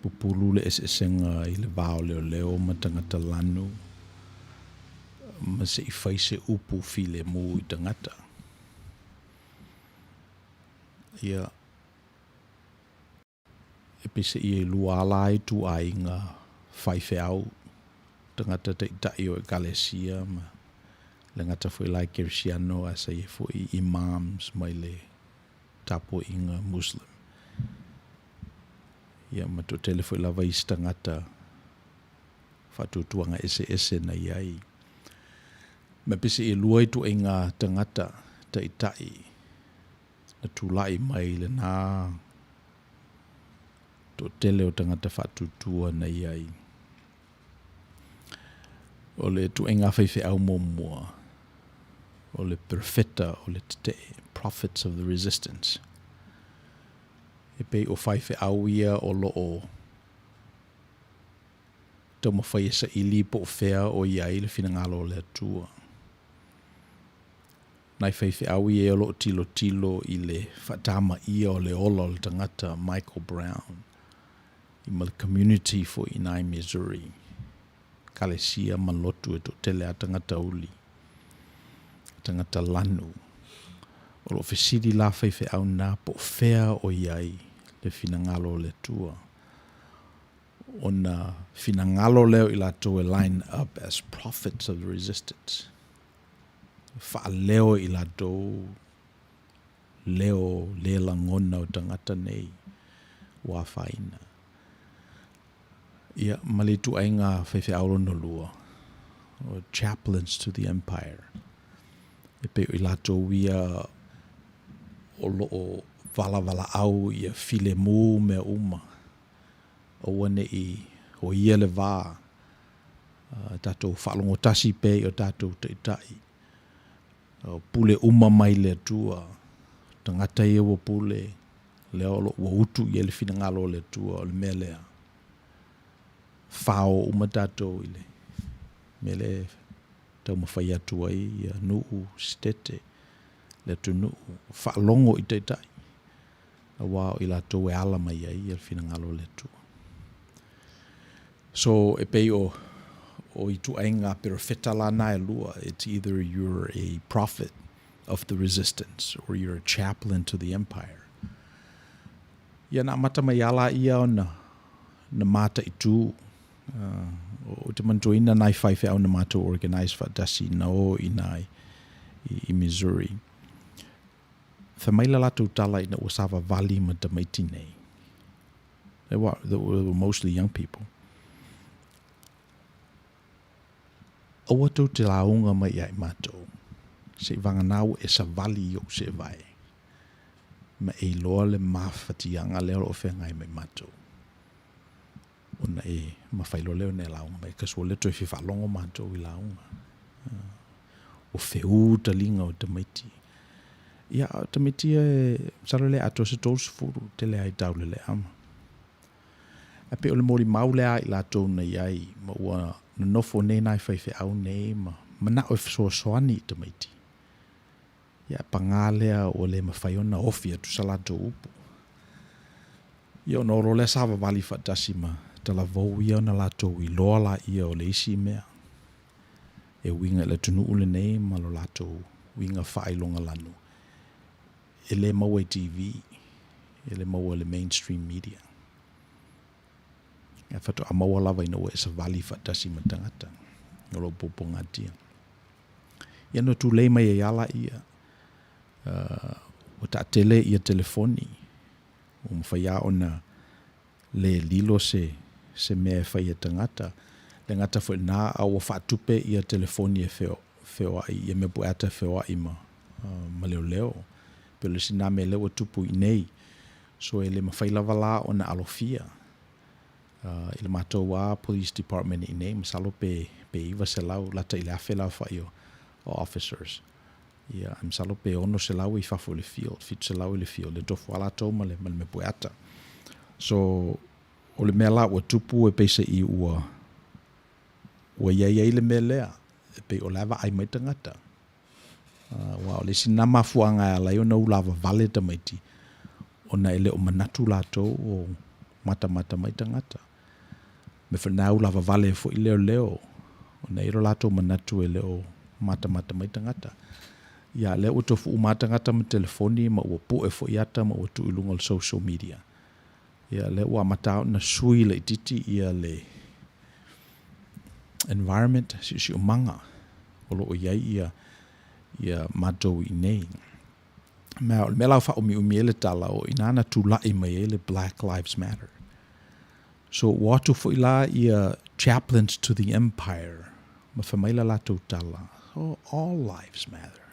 pupulu le eseesega i le va o leoleo ma tagata lanu, ma se i fai se upu filemu i tagata. Ia, e peiseai e lua ala ai ituaiga faifeau, tagata taitai o Ekalesia ma le gata foi la kerisiano ae sa i ai foi imams mai le tapuaiga Muslim. Ia ma toatele foi lava isi tagata faatuatuaga eseese na i ai. Ma peiseai e lua ituaiga tagata taitai na tulai mai lena toatele o tagata faatuatua na i ai. O le ituaiga faifeau muamua, o le perofeta o le tetee, prophets of the resistance. E pei o faifeau ia o lo o taumafai e saili po o fea o i ai le finagalo o le Atua. Nai faifeau ia o lo o tilotilo i le faatamaia o le ola o le tagata Michael Brown i ma le community foi i ina i Missouri, ekalesia ma lotu e toatele a tagata uli, tagata lanu. O lo o fesili la faifeau na po o fea o i ai le finagalo o le Atua. Ona finagalo lea o i latou e line up as prophets of the resistance. Faaleo i latou leo le lagona o tagata nei ua afaina. Ia, ma le ituaiga faifeau lona lua, o chaplains to the empire. E pei o i latou ia o lo o valavalaau ia filemu mea uma, aua ne i o ia le va tatou faalogo tasi pea i o tatou taitai. Pule uma mai le Atua, tagata ia ua pule, lea o lo o ua utu i ai le finagalo o le Atua, o le mea lea. Fao uma tatou i le mea lea e taumafai atu ai ia nuu, setete, le atunuu, faalogo i taitai, aua o i latou e ala mai ai le finagalo o le Atua. So, e pei o, o ituaiga perofeta la na e lua, it's either you're a prophet of the resistance or you're a chaplain to the empire. Ia na amata mai ala ia ona na mataitū. Ou te manatuaina nai faifeau na matou organize faatasi na o i ina i, i Missouri. Fai mai le latou tala ina ua savavali ma tamaiti nei. They were, they were mostly young people. Aua tou te lauga mai ia i matou, se i vagana ua e savali i ou seevae, ma e iloa le mafatiaga lea o lo o feagai ma i matou. Ona e mafai loa lea ona e lauga mai, kasi ua le toe fia faalogo matou i lauga. Ua feū taliga o tamaiti. Ia, o tamaiti ia e, masalo e le atoa se 30, tele lava i taulelea ma. Ae pei o le molimau lea a i latou na i ai, ma ua nonofo nei nai faifeau nei ma manao e fesoasoani i tamaiti. Ia, paga lea ua le mafai ona ofi atu sa latou upu. Ia ona o loa lea savavali faatasi ma talavou ia ona latou iloa laia o le isi mea e uiga i le atunuu lenei ma lo latou uiga faailogalanu e le maua i TV, e le maua i le mainstream media. Ae faatoa maua lava ina ua e savali faatasi ma tagata o lo o puapuagatia. Ia ona tulei mai ai lava laia, ua taatele ia telefoni, ua mafai lava ona le lilo se se mea e fai e tagata. E le gata foi i lena a ua faatupe ia telefoni e feoai, ia mea pueata e feoai ma ma leoleo. E pei o le isi lena mea lea ua tupu i inei. So e le mafai lava la ona alofia i le matou lava Police Department i inei, masalo pe 900 lata i le 1000 le aofai o officers. Ia, ae masalo pe 600 i fafo i le field, 700 i le field, e tofu lava latou ma le mea pueata. So, o le mea la ua tupu e peiseai ua ua i ai ai le mea lea, e pei o la e vaai mai tagata. Aua o le isi lena mafuaaga e ala ai ona ulavavale tamaiti, ona e le o manatu latou o matamata mai tagata. Mea foi lena e ulavavale ai foi leoleo, ona e i ai lo latou manatu e le o matamata mai tagata. Ia a o lea ua tofu uma lava tagata ma telefoni ma ua pue foi ata ma ua tuu i luga o le social media. Ia o lea ua amata lava ona sui laitiiti ia le environment, siosiomaga o lo o i ai ia ia matou i inei. Ma o le mea la ua faaumiumi ai le tala, o i ina na tulai mai ai le Black Lives Matter. So ua o atu foi la ia Chaplains to the Empire ma fai mai la latou tala, oh, all lives matter.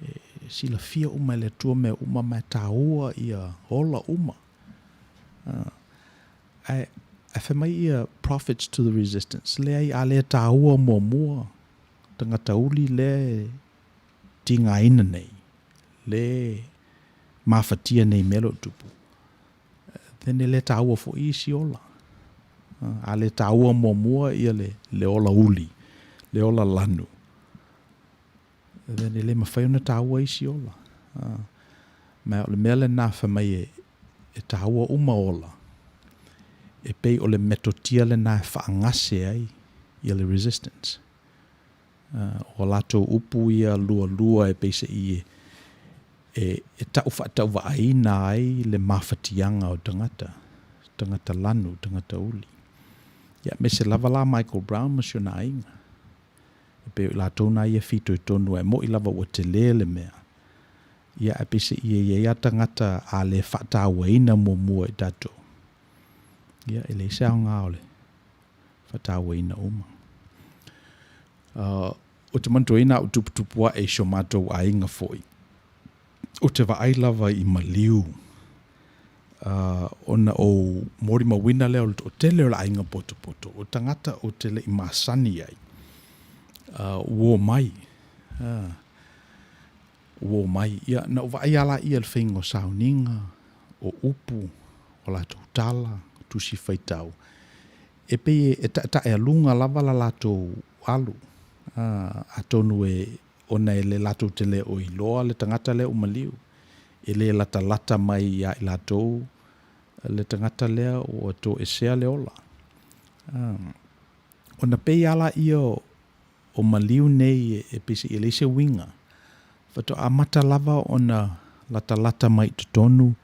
E silafia uma e le Atua mea uma ma e taua ia ola uma. Ae, ae fai mai ia Prophets to the Resistance, leai a le taua muamua tagata uli lea e tigaina nei, le mafatia nei mea o lo o tupu, then e le taua foi isi ola. A le taua muamua ia le, le ola uli, le ola lanu, then e le mafai ona taua isi ola. Ma o le mea lena fai mai e, e taua uma ola, e pei o le metotia lena e faagase ai ia le resistance. O a latou upu ia lualua e peiseai e, e tau faatauvaaina ai le mafatiaga o tagata, tagata lanu, tagata uli. Ia, aemaise lava la Michael Brown ma si ona aiga. E pei o i latou na ia e fitoitonu ai. E moni lava ua tele le mea, ia ae peiseai e i ai lava tagata a le faatauaina muamua i tatou, ia e leai se aoga o le faatauaina uma. Ou te manatuaina a ou tuputupu ae i si o matou aiga foi, ou te vaai lava i maliu ona ou molimauina lea o le toatele o le aiga potopoto, o tagata ou te le i masani ai, ua omai, ua omai. Ia, na ou vaai lava laia i le faiga o sauniga, o upu, o latou tala, tusi faitau, e pei e taetaealuga lava la latou alu, atonu e ona e le latou te le o iloa le tagata lea ua maliu, e le latalata mai ia i latou le tagata lea ua toesea le ola. Ona pei lava laia o maliu nei e peiseai e leai se uiga, faatoa amata lava ona latalata mai i totonu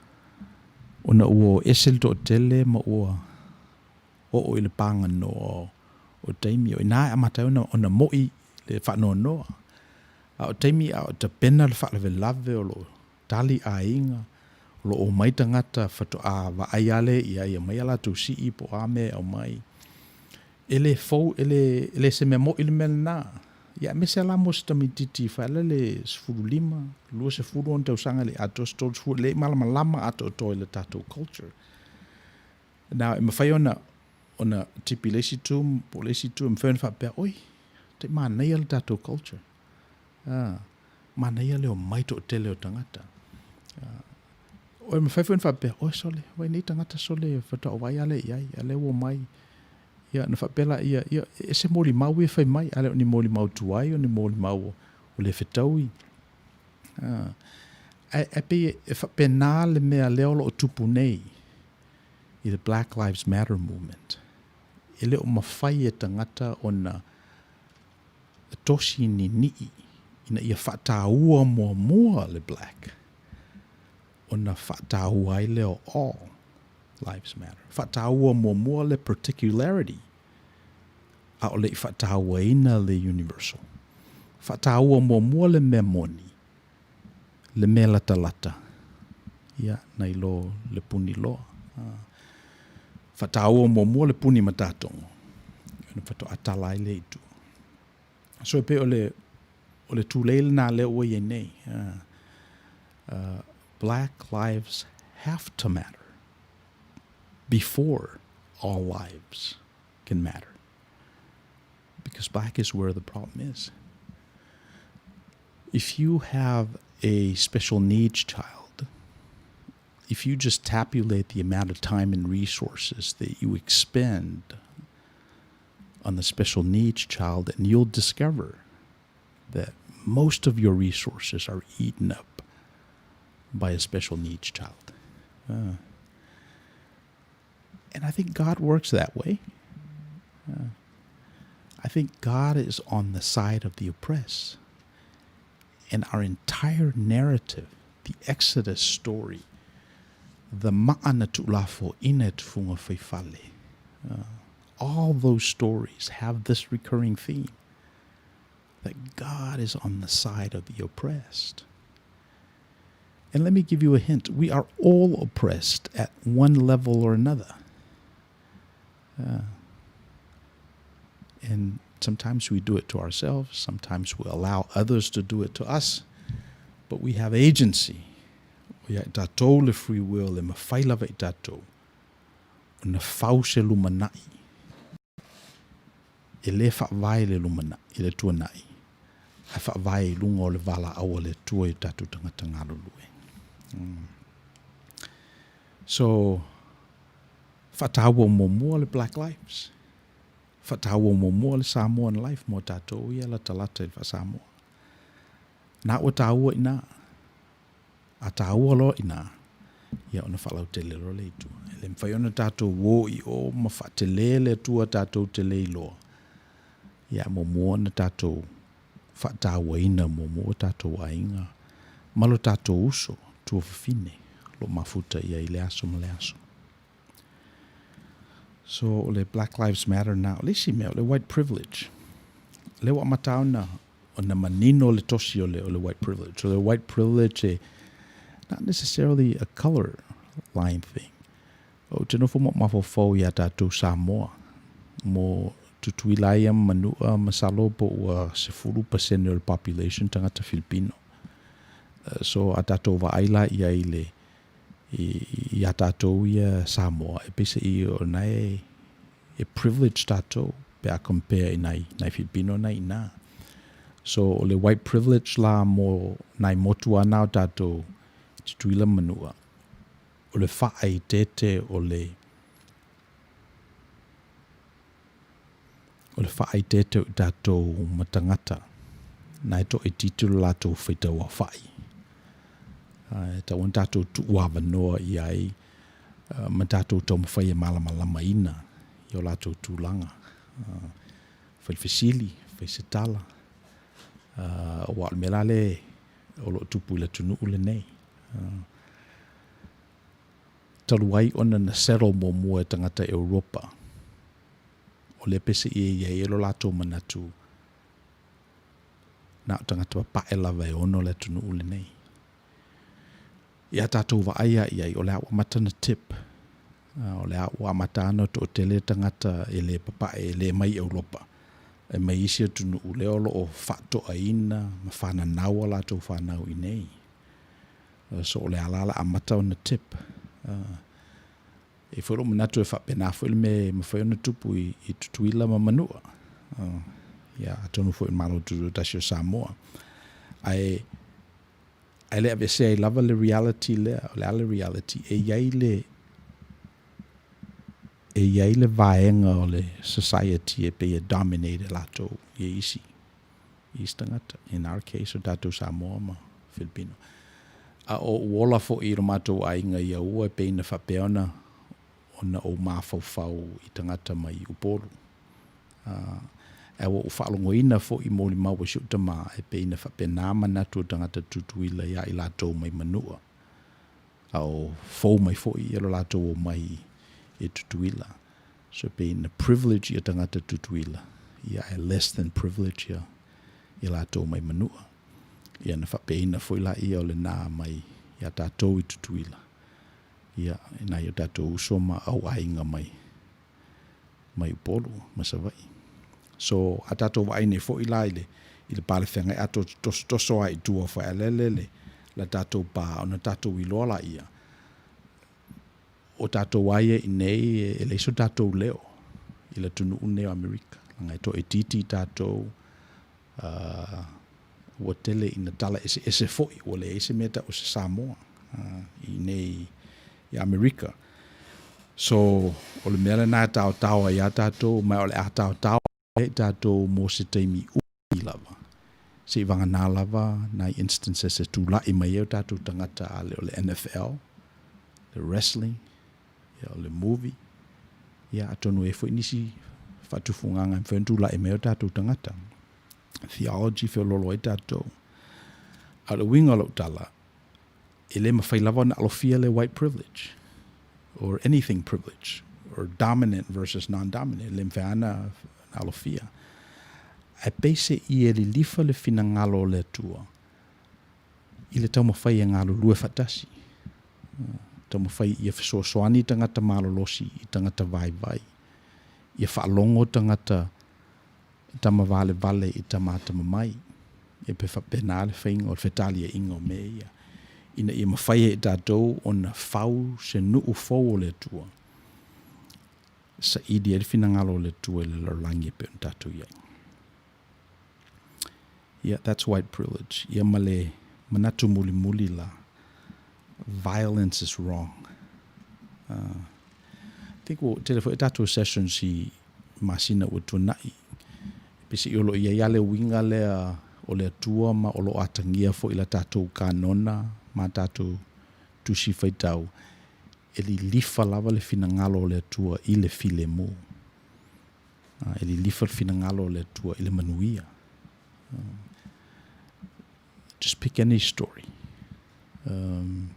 ona ua o ese le toatele ma ua oo i le paganoa o taimi. O i ina e amata ai ona moi le faanoanoa. A o taimi a o tapena le faalavelave o lo o tali aiga, o lo o omai tagata faatoa vaai lava lea i ai, aumai a latou sii po o a mea e aumai. E le fou, e le, e le se mea moi le mea lena. Ia aemaise lava la mo se tamaitiiti fai ala le 15, 20 ona tausaga e le i atoa se 30, e le i malamalama atoatoa i le tatou culture. Now, e mafai ona, ona tipi le isi itu po o le isi itu, e mafai ona faapea, oi, tai manaia le tatou culture. Ah, manaia le omai toatele o tagata. Ah, e mafai foi ona faapea, oi sole, vaai nei tagata sole faatoa ou vaai lava lea i ai, a o lea ua omai. Ia, ona faapea laia, ia, e ese molimau ia e fai mai, a le o ni molimau tuai, o ni molimau o le fetaui. Ae, ae pei e faapena le mea lea o lo o tupu nei i le Black Lives Matter movement. E le o mafai e tagata ona tosi ni nii ina ia faataua muamua le black ona faataua ai lea o all lives matter. Faataua muamua le particularity a o le i faatauaina le universal. Faataua muamua le mea moni, le mea latalata, ia, nai lo le puni loa. Faataua muamua le puni matatogo, ona faatoa tala ai lea i tua. So e pei o le, o le tulei lena lea ua i ai nei. Black lives have to matter before all lives can matter. Because black is where the problem is. If you have a special needs child, if you just tabulate the amount of time and resources that you expend on the special needs child, and you'll discover that most of your resources are eaten up by a special needs child. And I think God works that way. I think God is on the side of the oppressed. And our entire narrative, the Exodus story, the maa na tuulafoaina e tufuga faifale, all those stories have this recurring theme that God is on the side of the oppressed. And let me give you a hint. We are all oppressed at one level or another. And sometimes we do it to ourselves. Sometimes we allow others to do it to us. But we have agency. Ua ia i tatou le free will e mafai lava i tatou ona fau se lumanai e le faavae i le lumanai, i le tuanai, ae faavae i luga o le valaau a le Atua i o tatou tagata galulue. So, faataua muamua le Black Lives, faataua muamua le Samoan Life mo tatou ia latalata i le faa-Samoa. Na ua taua i ina. A taua loa i ina, ia ona faalautele loa lea i tua. E le mafai ona tatou o i o ma faatele le Atua tatou te le iloa. Ia muamua ona tatou faatauaina muamua o tatou aiga ma lo tatou uso tuafafine o lo o mafuta i ai i le aso ma le aso. So o le Black Lives Matter na, o le isi mea o le white privilege. Lea ua amata ona ona manino le tosi o le, o le white privilege. So the white privilege e not necessarily a color line thing. Ou te nofo ma mafaufau iā tatou Samoa mo Tutuila ia ma Manua masalo po ua 10% o le population tagata Filipino. So a tatou vaai la i ai i le iā tatou ia Samoa e peiseai o na e e privilege tatou pe a compare i nai nai Filipino na i ina. So o le white privilege la mo nai motu a na o tatou Tutuila ma Manua o le faaeteete o le o le faaeteete o i tatou ma tagata na e toaitiiti lo latou faitau aofai. E tatau ona tatou tuuavanoa i ai ma tatou taumafai e malamalamaina i o latou tulaga. Fai le fesili, fai se tala, aua o le mea la lea o lo o tupu i le atunuu lenei. Talu ai ona na settle muamua e tagata Europa, o lea pese ia i ai e lo latou manatu na o tagata papae lava e ono le atunuu lenei. Ia tatou vaai lava i ai, o le a ua amata ona tip, o le a ua amata ona toatele tagata e le papae, e le mai Europa, e mai isi atunuu lea o lo o faatoaina ma fananau a latou fanau i inei. So o le a la la amata ona tip. E i ai foi lou manatu e faapena foi le mea e mafai ona tupu i Tutuila ma Manua. Ia, atonu foi o le Malo Tutoatasi o Samoa. Ae, ae le aveesea ai lava le reality lea. O le a le reality? E i ai le, e i ai le vaega o le society e pei e dominate e latou i isi, isi tagata. In our case, o tatou Samoa ma. Filipino. A o ou ola foi i lo matou aiga i Aua e pei na faapea ona ona ou mafaufau i tagata mai Upolu. Ae ua ou faalogoina foi i molimau a si ou tama e pei na faapena manatu o tagata Tutuila ia i latou mai Manua, a o fou mai foi ia lo latou omai i Tutuila. So e pei na privilege ia tagata Tutuila, ia ae less than privilege ia ia latou mai Manua. Ia na faapeaina foi laia o lena mai ia tatou i Tutuila, ia i nai o tatou uso ma auaiga mai mai Upolu ma Savaii. So, a tatou vaai nei foi la i le i le palefeagai a tosotoso lava i tua faialele le la tatou pa ona tatou iloa laia o tatou lava ia i inei e leai so tatou leo i le atunuu lenei o Amerika leaga e toaitiiti tatou ua tele ina tala eseese foi ua leai se mea e tau o se Samoa i inei i Amerika. So, o le mea lena e taotao ai lava tatou, ma o le a taotao ai tatou mo se taimi umi lava, seivagana lava nai instances e tulai mai ai o tatou tagata a le o le NFL, le wrestling, ia o le movie, ia atonu e i ai foi nisi faatufugaga e mafai ona tulai mai ai o tatou tagata. Theology feoloolo ai tatou. A o le uiga o lau tala, e le mafai lava ona alofia le white privilege or anything privilege or dominant versus non-dominant, e le mafai lava ona alofia. Ae peiseai e lilifa le finagalo o le Atua i le taumafai e galulue faatasi, taumafai ia fesoasoani tagata malolosi i tagata vaivai, ia faalogo tagata tama valevale i tama atamamai, ia pe faapena le faiga o le fetaliaiga o mea ia, ina ia mafai ai e tatou ona fau se nuu fou o le Atua, saili ai le finagalo o le Atua i le lalolagi e pei ona tatou i ai. Ia, that's white privilege. Ia ma le manatu mulimuli la, violence is wrong. I think ua tele foi a tatou sessions i masina ua tuanai, peiseai o lo o i ai lava le uiga lea o le Atua ma o lo o atagia foi i la tatou kanona ma tatou tusi faitau, e lilifa lava le finagalo o le Atua i le filemu. E lilifa le finagalo o le Atua i le manuia. Just pick any story. Um,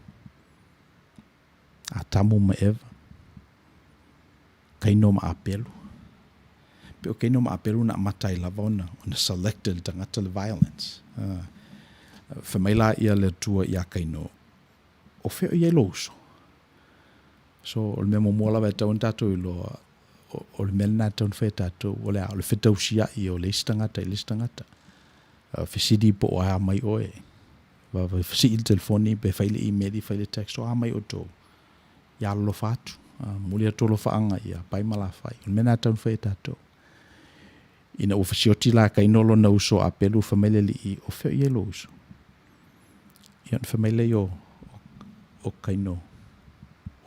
Atamu ma Eva, Kaino ma Apelu. Pe o Kaino ma Apelu na amata ai lava ona, ona select e le tagata le violence. Fai mai la ia le Atua iā Kaino, o fea o i ai lou uso? So, o le mea muamua lava e tatau ona tatou iloa, o le mea lena e tatau ona fai e tatou, o le a? O le fetausiai o le isi tagata i le isi tagata. Fesili po o a mai oe. Sii le telefoni pe fai le imeli, fai le text, o a mai outou. Ia alolofa atu. Momoli atu alofaaga ia pai ma lafai. O le mea lena e tatau ona fai e tatou. Ina ua fasioti la e Kaino lona uso a Apelu, fai mai le alii, o fea o i ai lou uso? Ia ona fai mai lea o, o Kaino,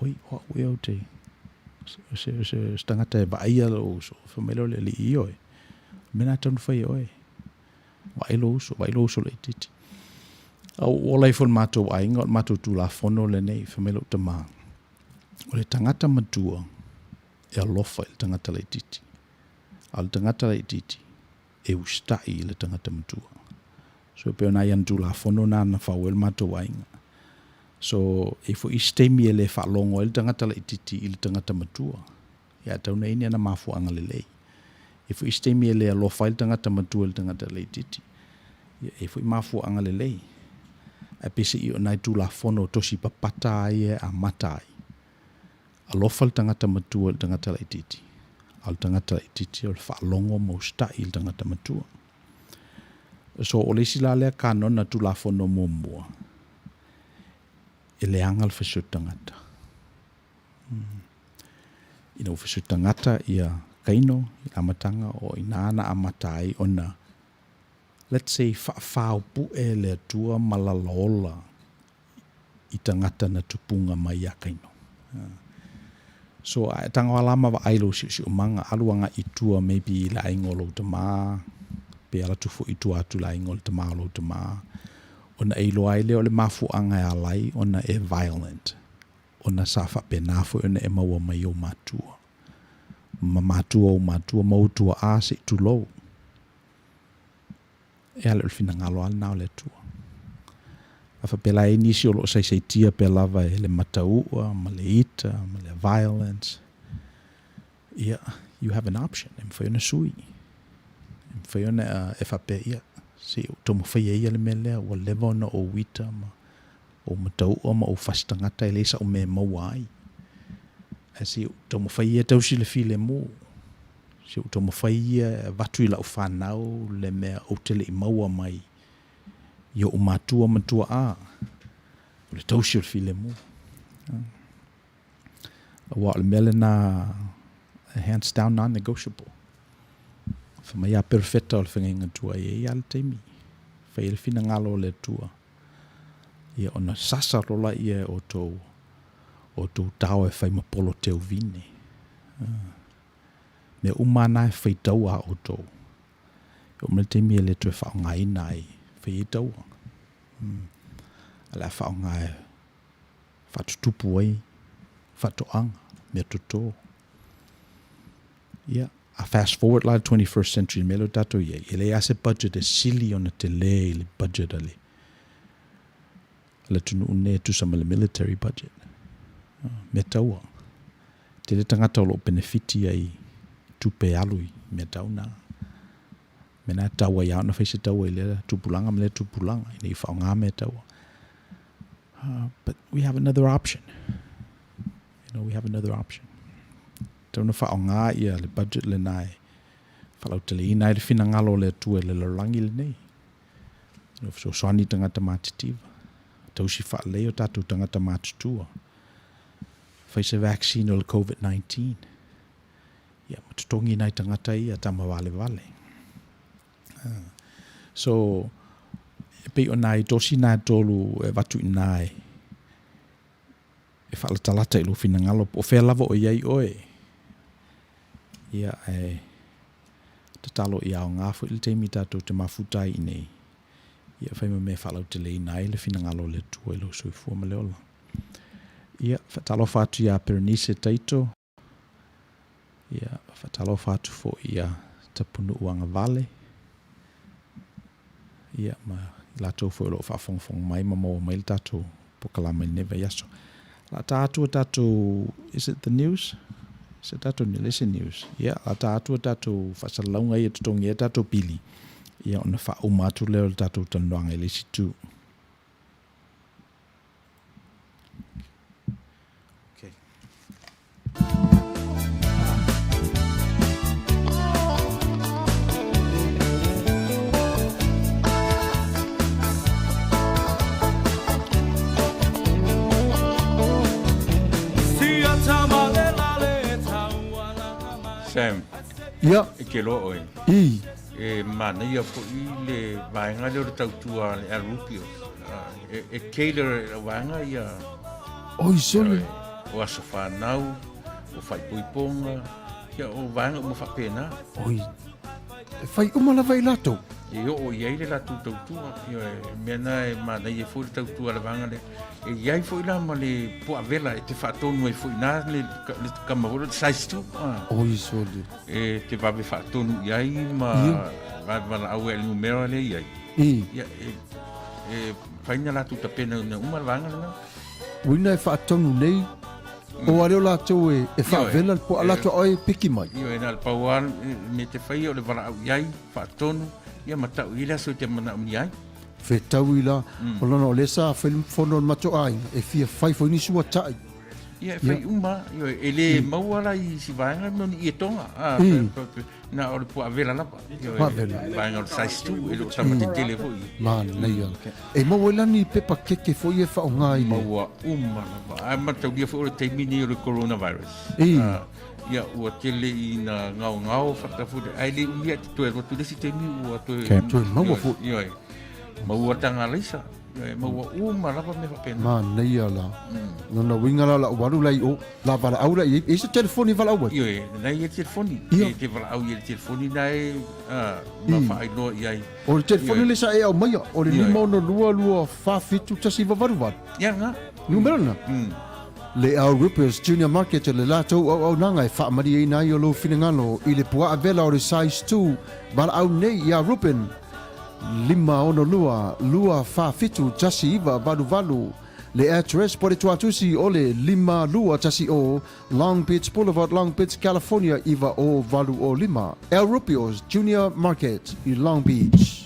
oi, o au ea ou te, o se, o se, o se tagata e vaaia lou uso. Fai mai lea o le alii, ioe, o le mea lena e tatau ona fai e oe. Vaai lou uso, vaai lou uso laitiiti. A ua ola ifo le matou aiga, o le matou Tulafono lenei, fai mai lou tama, o le tagata matua e alofa i le tagata laitiiti, a o le tagata laitiiti e usitai i le tagata matua. So e pei o nai ana Tulafono na na fau ai le matou aiga. So e i ai foi isi taimi e le faalogo ai le tagata laitiiti i le tagata matua. Ia e tatau ona i ai ni ana mafuaaga lelei. E i ai foi isi taimi e le alofa ai le tagata matua i le tagata laitiiti. Ia e i ai foi mafuaaga lelei. Ae peiseai o nai Tulafono tosi papata ai e amata ai. Alofa le tagata matua i le tagata laitiiti, a o le tagata laitiiti o le faalogo ma usitai i le tagata matua. So o le isi la lea kanona Tulafono muamua, e leaga le fasioti tagata. Ina ua fasioti tagata ia Kaino i le amataga, o i ina na amata ai ona, let's say, faafaopu'e le Atua ma lalaola i tagata na tupuga mai iā Kaino. So, a e tago lava la ma vaai i lou siosiomaga, alu agai i tua maybe i le aiga o lou tamā, pe alu atu foi i tua atu i le aiga o le tamā o lou tamā. Ona e iloa ai lea o le mafuaaga e ala ai ona e violent, ona sa faapena foi ona e maua mai i ou matua, ma matua o ou matua ma ou tuaa se i tulou. E ale o le finagalo lava lena o le Atua. A faapea la e i ai nisi o lo o saisaitia pea lava e le mataua ma le ita ma le violence, ia, you have an option, e mafai ona sui. E mafai ona e faapea, ia, se i ou taumafaia ia le mea lea, ua leva ona ou ita ma ou mataua ma ou fasi tagata e leai sa'u mea e maua ai. Ae se i ou taumafai ia e tausi le filemu. Se i ou taumafai ia e avatu i la'u fanau le mea ou te le i maua mai i o'u matua ma tua'a, o le tausi o le filemu. Aua o le mea lena hands down non-negotiable. Fai mai a perofeta o le feagaiga tuai, e i ai lava le taimi, fai ai le finagalo o le Atua. Ia ona sasa loa laia e outou, outou tao e fai ma polo teu vine. Mea uma lava na e faitau a outou. E oo mai le taimi e le toe faaaogaina ai, fai ai taua. A o le a faaaoga e faatutupu ai faatoaga, meatoto. Ia, a fast forward la i le 21st century i le mea lea ua tatou i ai, e leai lava se budget e sili ona tele i le budget a le le atunuu lenei e tusa ma le military budget. Mea taua. Tele tagata o lo o penefiti ai i tupe e alu i mea tau na. Mea na e tatau ai lava ona fai se taua i lea tupulaga ma lea tupulaga ina ia faaaoga mea taua. But we have another option. You know, we have another option. Tau na faaaoga ia le budget lena e faalauteleina ai le finagalo o le Atua i le lalolagi lenei. You know, fesoasoani tagata matitiva. Tausi faalelei o tatou tagata matutua. Fai se vaccine o le COVID-19. Ia, ma totogi nai tagata ia tama valevale. So, e pei o nai tosi na e tolu e avatu i ina e, e faalatalata i lou finagalo po o fea lava o i ai oe. Ia, e tatalo ia aoga foi le taimi tatou te mafuta ai i inei. Ia, fai ma mea e faalauteleina ai le finagalo o le Atua i lou soifua ma le ola. Ia, faatalofa atu iā Berenice Taito, Ia, faatalofa atu foi ia Tapunuu Agavale, ia, ma i latou foi o lo o faafogafoga mai ma maua mai le tatou pokalama i lenei vaiaso. O le a ta atu a tatou, is it the news? Is it tatou news? Le news. Ia, o le a ta atu a tatou faasalalauga ia e totogi ai a tatou pili, ia ona faauma atu lea o le tatou talanoaga i le isi itu. Okay. Sam, Ia. e ke loa oe. I. E manaia fo'i le vaega lea o le tautua a le Al Rupio. E, e tailor e lau vaega ia... Oi, sole. O aso whanau, o whaipoiponga, ia o vaega uma faapena. Oi, e whai uma lava i latou. E oo i ai le latou tautua, ioe, mea na e manaia foi le tautua a le vaega lea. E i ai foi la ma le puavela e te faatonu ai foi na le, le kama foi le size 2. Ah. Oi, sole. E te vave faatonu i ai ma vave valaau ai i le numera lea i ai. Ia, e, e fai na latou tapena ina uma le vaega lena. Uina e faatonu nei, o a lea o latou e, e faavela le poa latou a oe e piki mai. Ioe, na o le pau lava le mea te faia o le valaau i ai, faatonu, ia ma tau i ai le aso e te manaomia ai. Fetaui la, o lona o lea sa fai le fono a le matou aiga, e fia fai foi nisi ua tai. Ia, e fai uma, ioe, e le maua la i isi vaega mea o ni ietoga, a, na o le puaavela lava, ioe, vaega o le size 2, e le o tama tetele foi. Manaia. E maua ai la ni pepa keke foi e faaaoga i le. Maua uma lava. Ae mataulia foi o le taimi lenei o le coronavirus. Ia, ua tele ina gaogao faatafuli, ae le umi ae te toe alu atu i le isi taimi ua toe. Toe maua foi. Ioe, maua taga alaisa. Ioe, maua uma lava mea faapena. Manaia la. Lona uiga la o la'u alu la i o, la valaau la i ai. E i ai se telefoni e valaau ai? Ioe, lena e i ai le telefoni. Ia. E te valaau i ai le telefoni na e, a, ma faailoa i ai. O le telefoni Ioe. lea sa e aumaia, o le Ioe. 562 2 4 7 1 9 8 8. Ia lena. Numera lena. Le Al Rippers Junior Market le latou auaunaga e faamalieina ai o lou finagalo i le puaa vela o le size 2 valaau nei iā Ruben 562 2 47 19 88 le address po le tuatusi o le 5210 Long Beach Boulevard Long Beach California 90805 Al Rupio's Junior Market i Long Beach.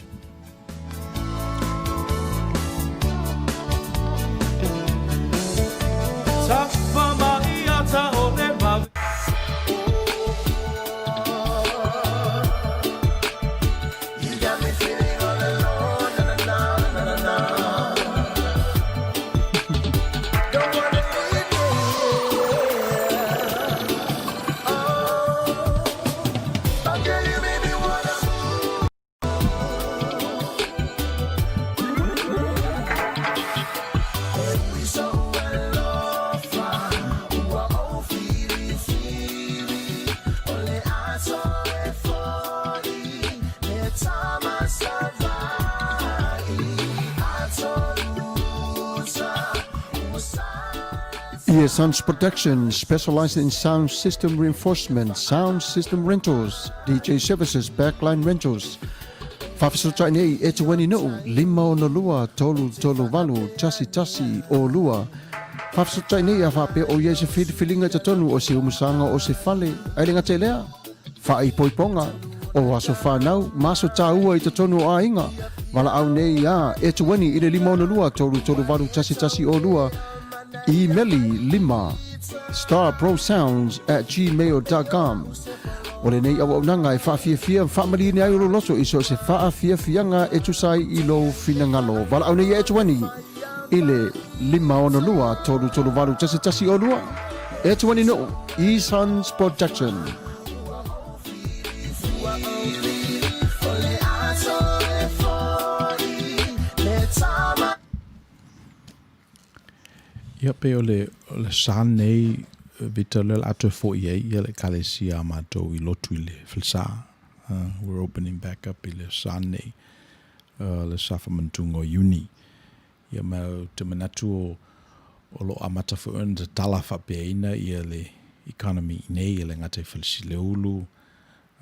Sounds Production, specializing in sound system reinforcement, sound system rentals, DJ services, backline rentals. Faafesootai nei e Tueni Nuu, 562 338 1 1 2. Faafesootai nei a faapea o i ai se filifiliga i totonu o se umusaga o se fale, ae le gata i lea, faaipoipoga o aso fanau ma aso taua i totonu o aiga. Valaau nei iā e Tueni i le 562 338 1 1 2. Imeli 5 starprosounds@gmail.com O lenei auaunaga e faafiafia ma faamalieina ai o lou loto i so o se faafiafiaga e tusa ai i lou finagalo. Valaau nei ia Etuani i le 562 338 1102. Etuani Nuu, E-Sons Production. Ia pei o le, o le sa nei, Victor, lea o le a toe fo'i ai ia le Ekalesia a matou i lotu i le falesa. We're opening back up i le sa nei, le sa faamanatunga o Iuni. Ia ma ou te manatu o, o lo o amata foi ona tatala faapeaina ia le economy i nei, e le gata i Falesileulu,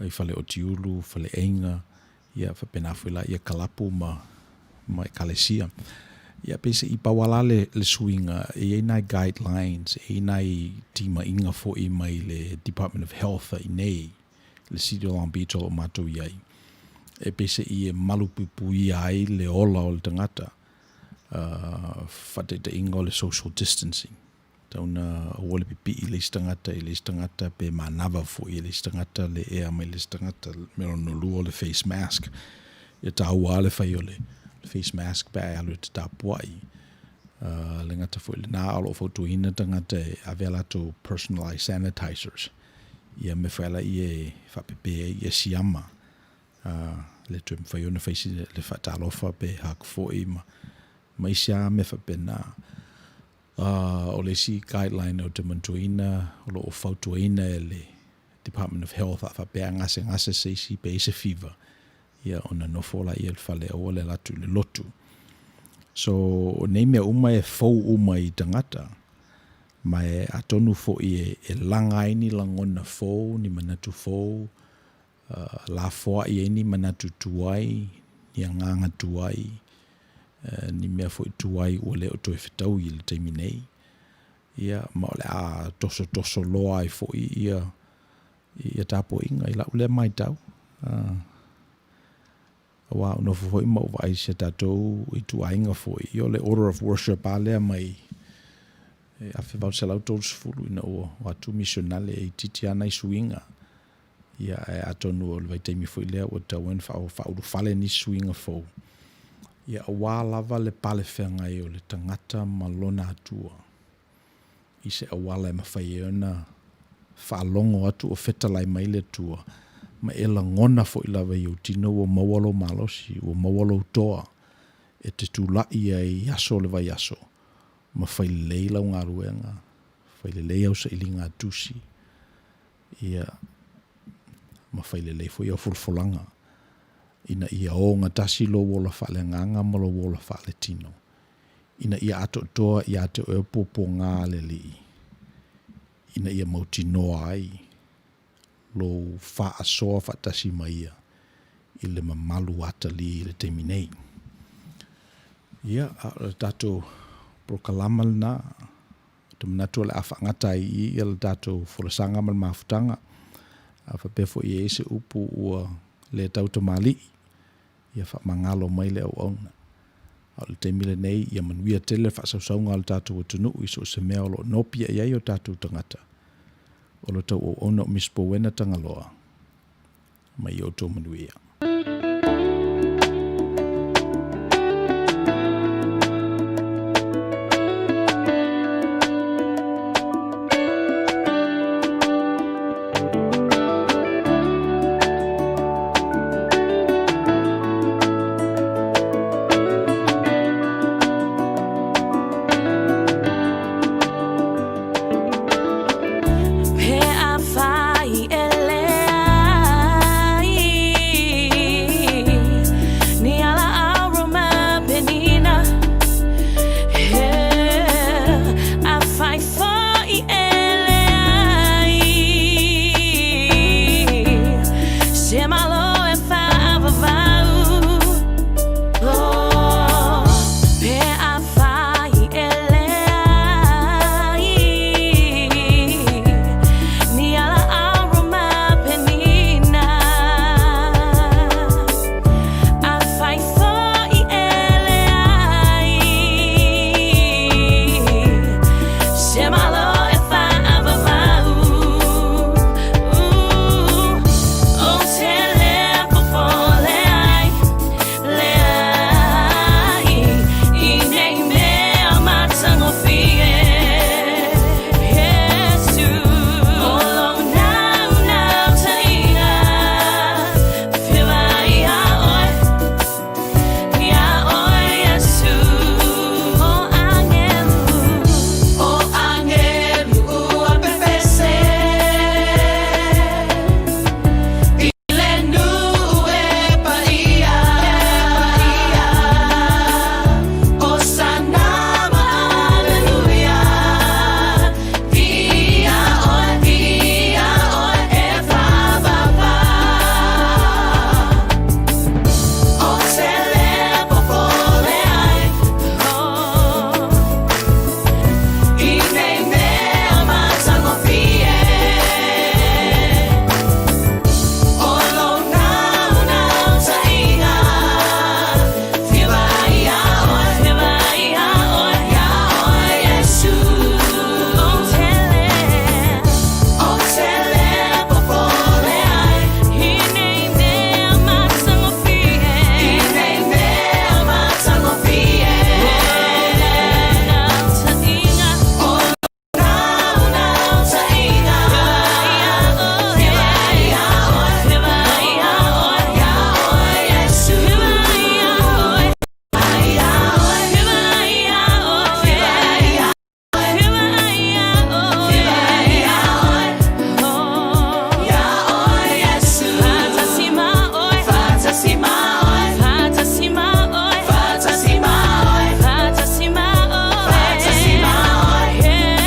i Faleotiulu, Faleaiga, Ia faapena foi la ia kalapu ma ma ekalesia. Ia pei se i pau lava la le, le suiga, e i ai nai guidelines, e i ai nai timaiga foi mai le Department of Health i nei, le City of Long Beach o lo o matou i ai, e pei se i e malupuipuia ai le ola o le tagata, faataitaiga o le social distancing. Tau na aua le pipii le isi tagata i le isi tagata pe manava foi e le isi tagata le ea mai le isi tagata. Mea lona lua o le face mask. E taua lava le fai o le face mask pe a e alu e te tapuai. Le gata foi lena o lo o fautuaina tagata e ave a latou personalized sanitizers. Ia mea foi ala ia e faapepe ai ia siama. Le toe mafai ona fai le faatalofa pe hug foi ma ma isi lava mea faapena. O le isi guideline ou te manatuaina o lo o fautuaina e le Department of Health a faapea a gasegase se isi pe i ai se fever, ia ona nofo laia i le fale aua le alu atu i le lotu. So o nei mea uma e fou uma i tagata ma e atonu foi e, e laga ai ni lagona fou, ni manatu fou, lafoai ai ni manatu tuai, ni agaga tuai, ni mea foi tuai ua le o toe fetaui i le taimi nei. Ia, ma o le a tosotoso loa ai foi ia, ia tapuaiga i lau lea matau. Aua ou nofo foi ma ou vaai i si a tatou ituaiga foi, ia o le order of worship lava lea mai 1830 ina ua o atu misionale e itiiti lava nai suiga. Ia, ae atonu o le vaitaimi foi lea ua tatau ai ona faaulufale nisi suiga fou. Ia, aua lava le palefeagai o le tagata ma lona Atua i se auala e mafai ai ona faalogo atu o fetalai mai le Atua, ma e lagona foi lava i ou tino ua maua lou malosi, ua maua lou toa. E te tula'i ai i aso o le vaiaso ma fai lelei lau galuega, fai lelei au sailiga tusi, ia, ma fai lelei foi au folafolaga, ina ia ogatasi lou ola faaleagaga ma lou ola faaletino, ina ia atoatoa ia te oe puapuaga a le Alii, ina ia mautinoa ai lou faasoa faatasi ma Ia i le mamalu atalii i le taimi nei. Ia, a o le tatou polokalama lena, ou te manatu o le a faagata ai i i le tatou folasaga ma le mafutaga. A faapea foi e i ai se upu ua le tautamalii, ia faamagalo mai le auauna. A o le taimi lenei, ia manuia tele le faasausauga a le tatou atunuu i so o se mea o lo o nopiai ai o tatou tagata. O lo outou auauna o Miss Powena Tagaloa, ma ia outou manuia.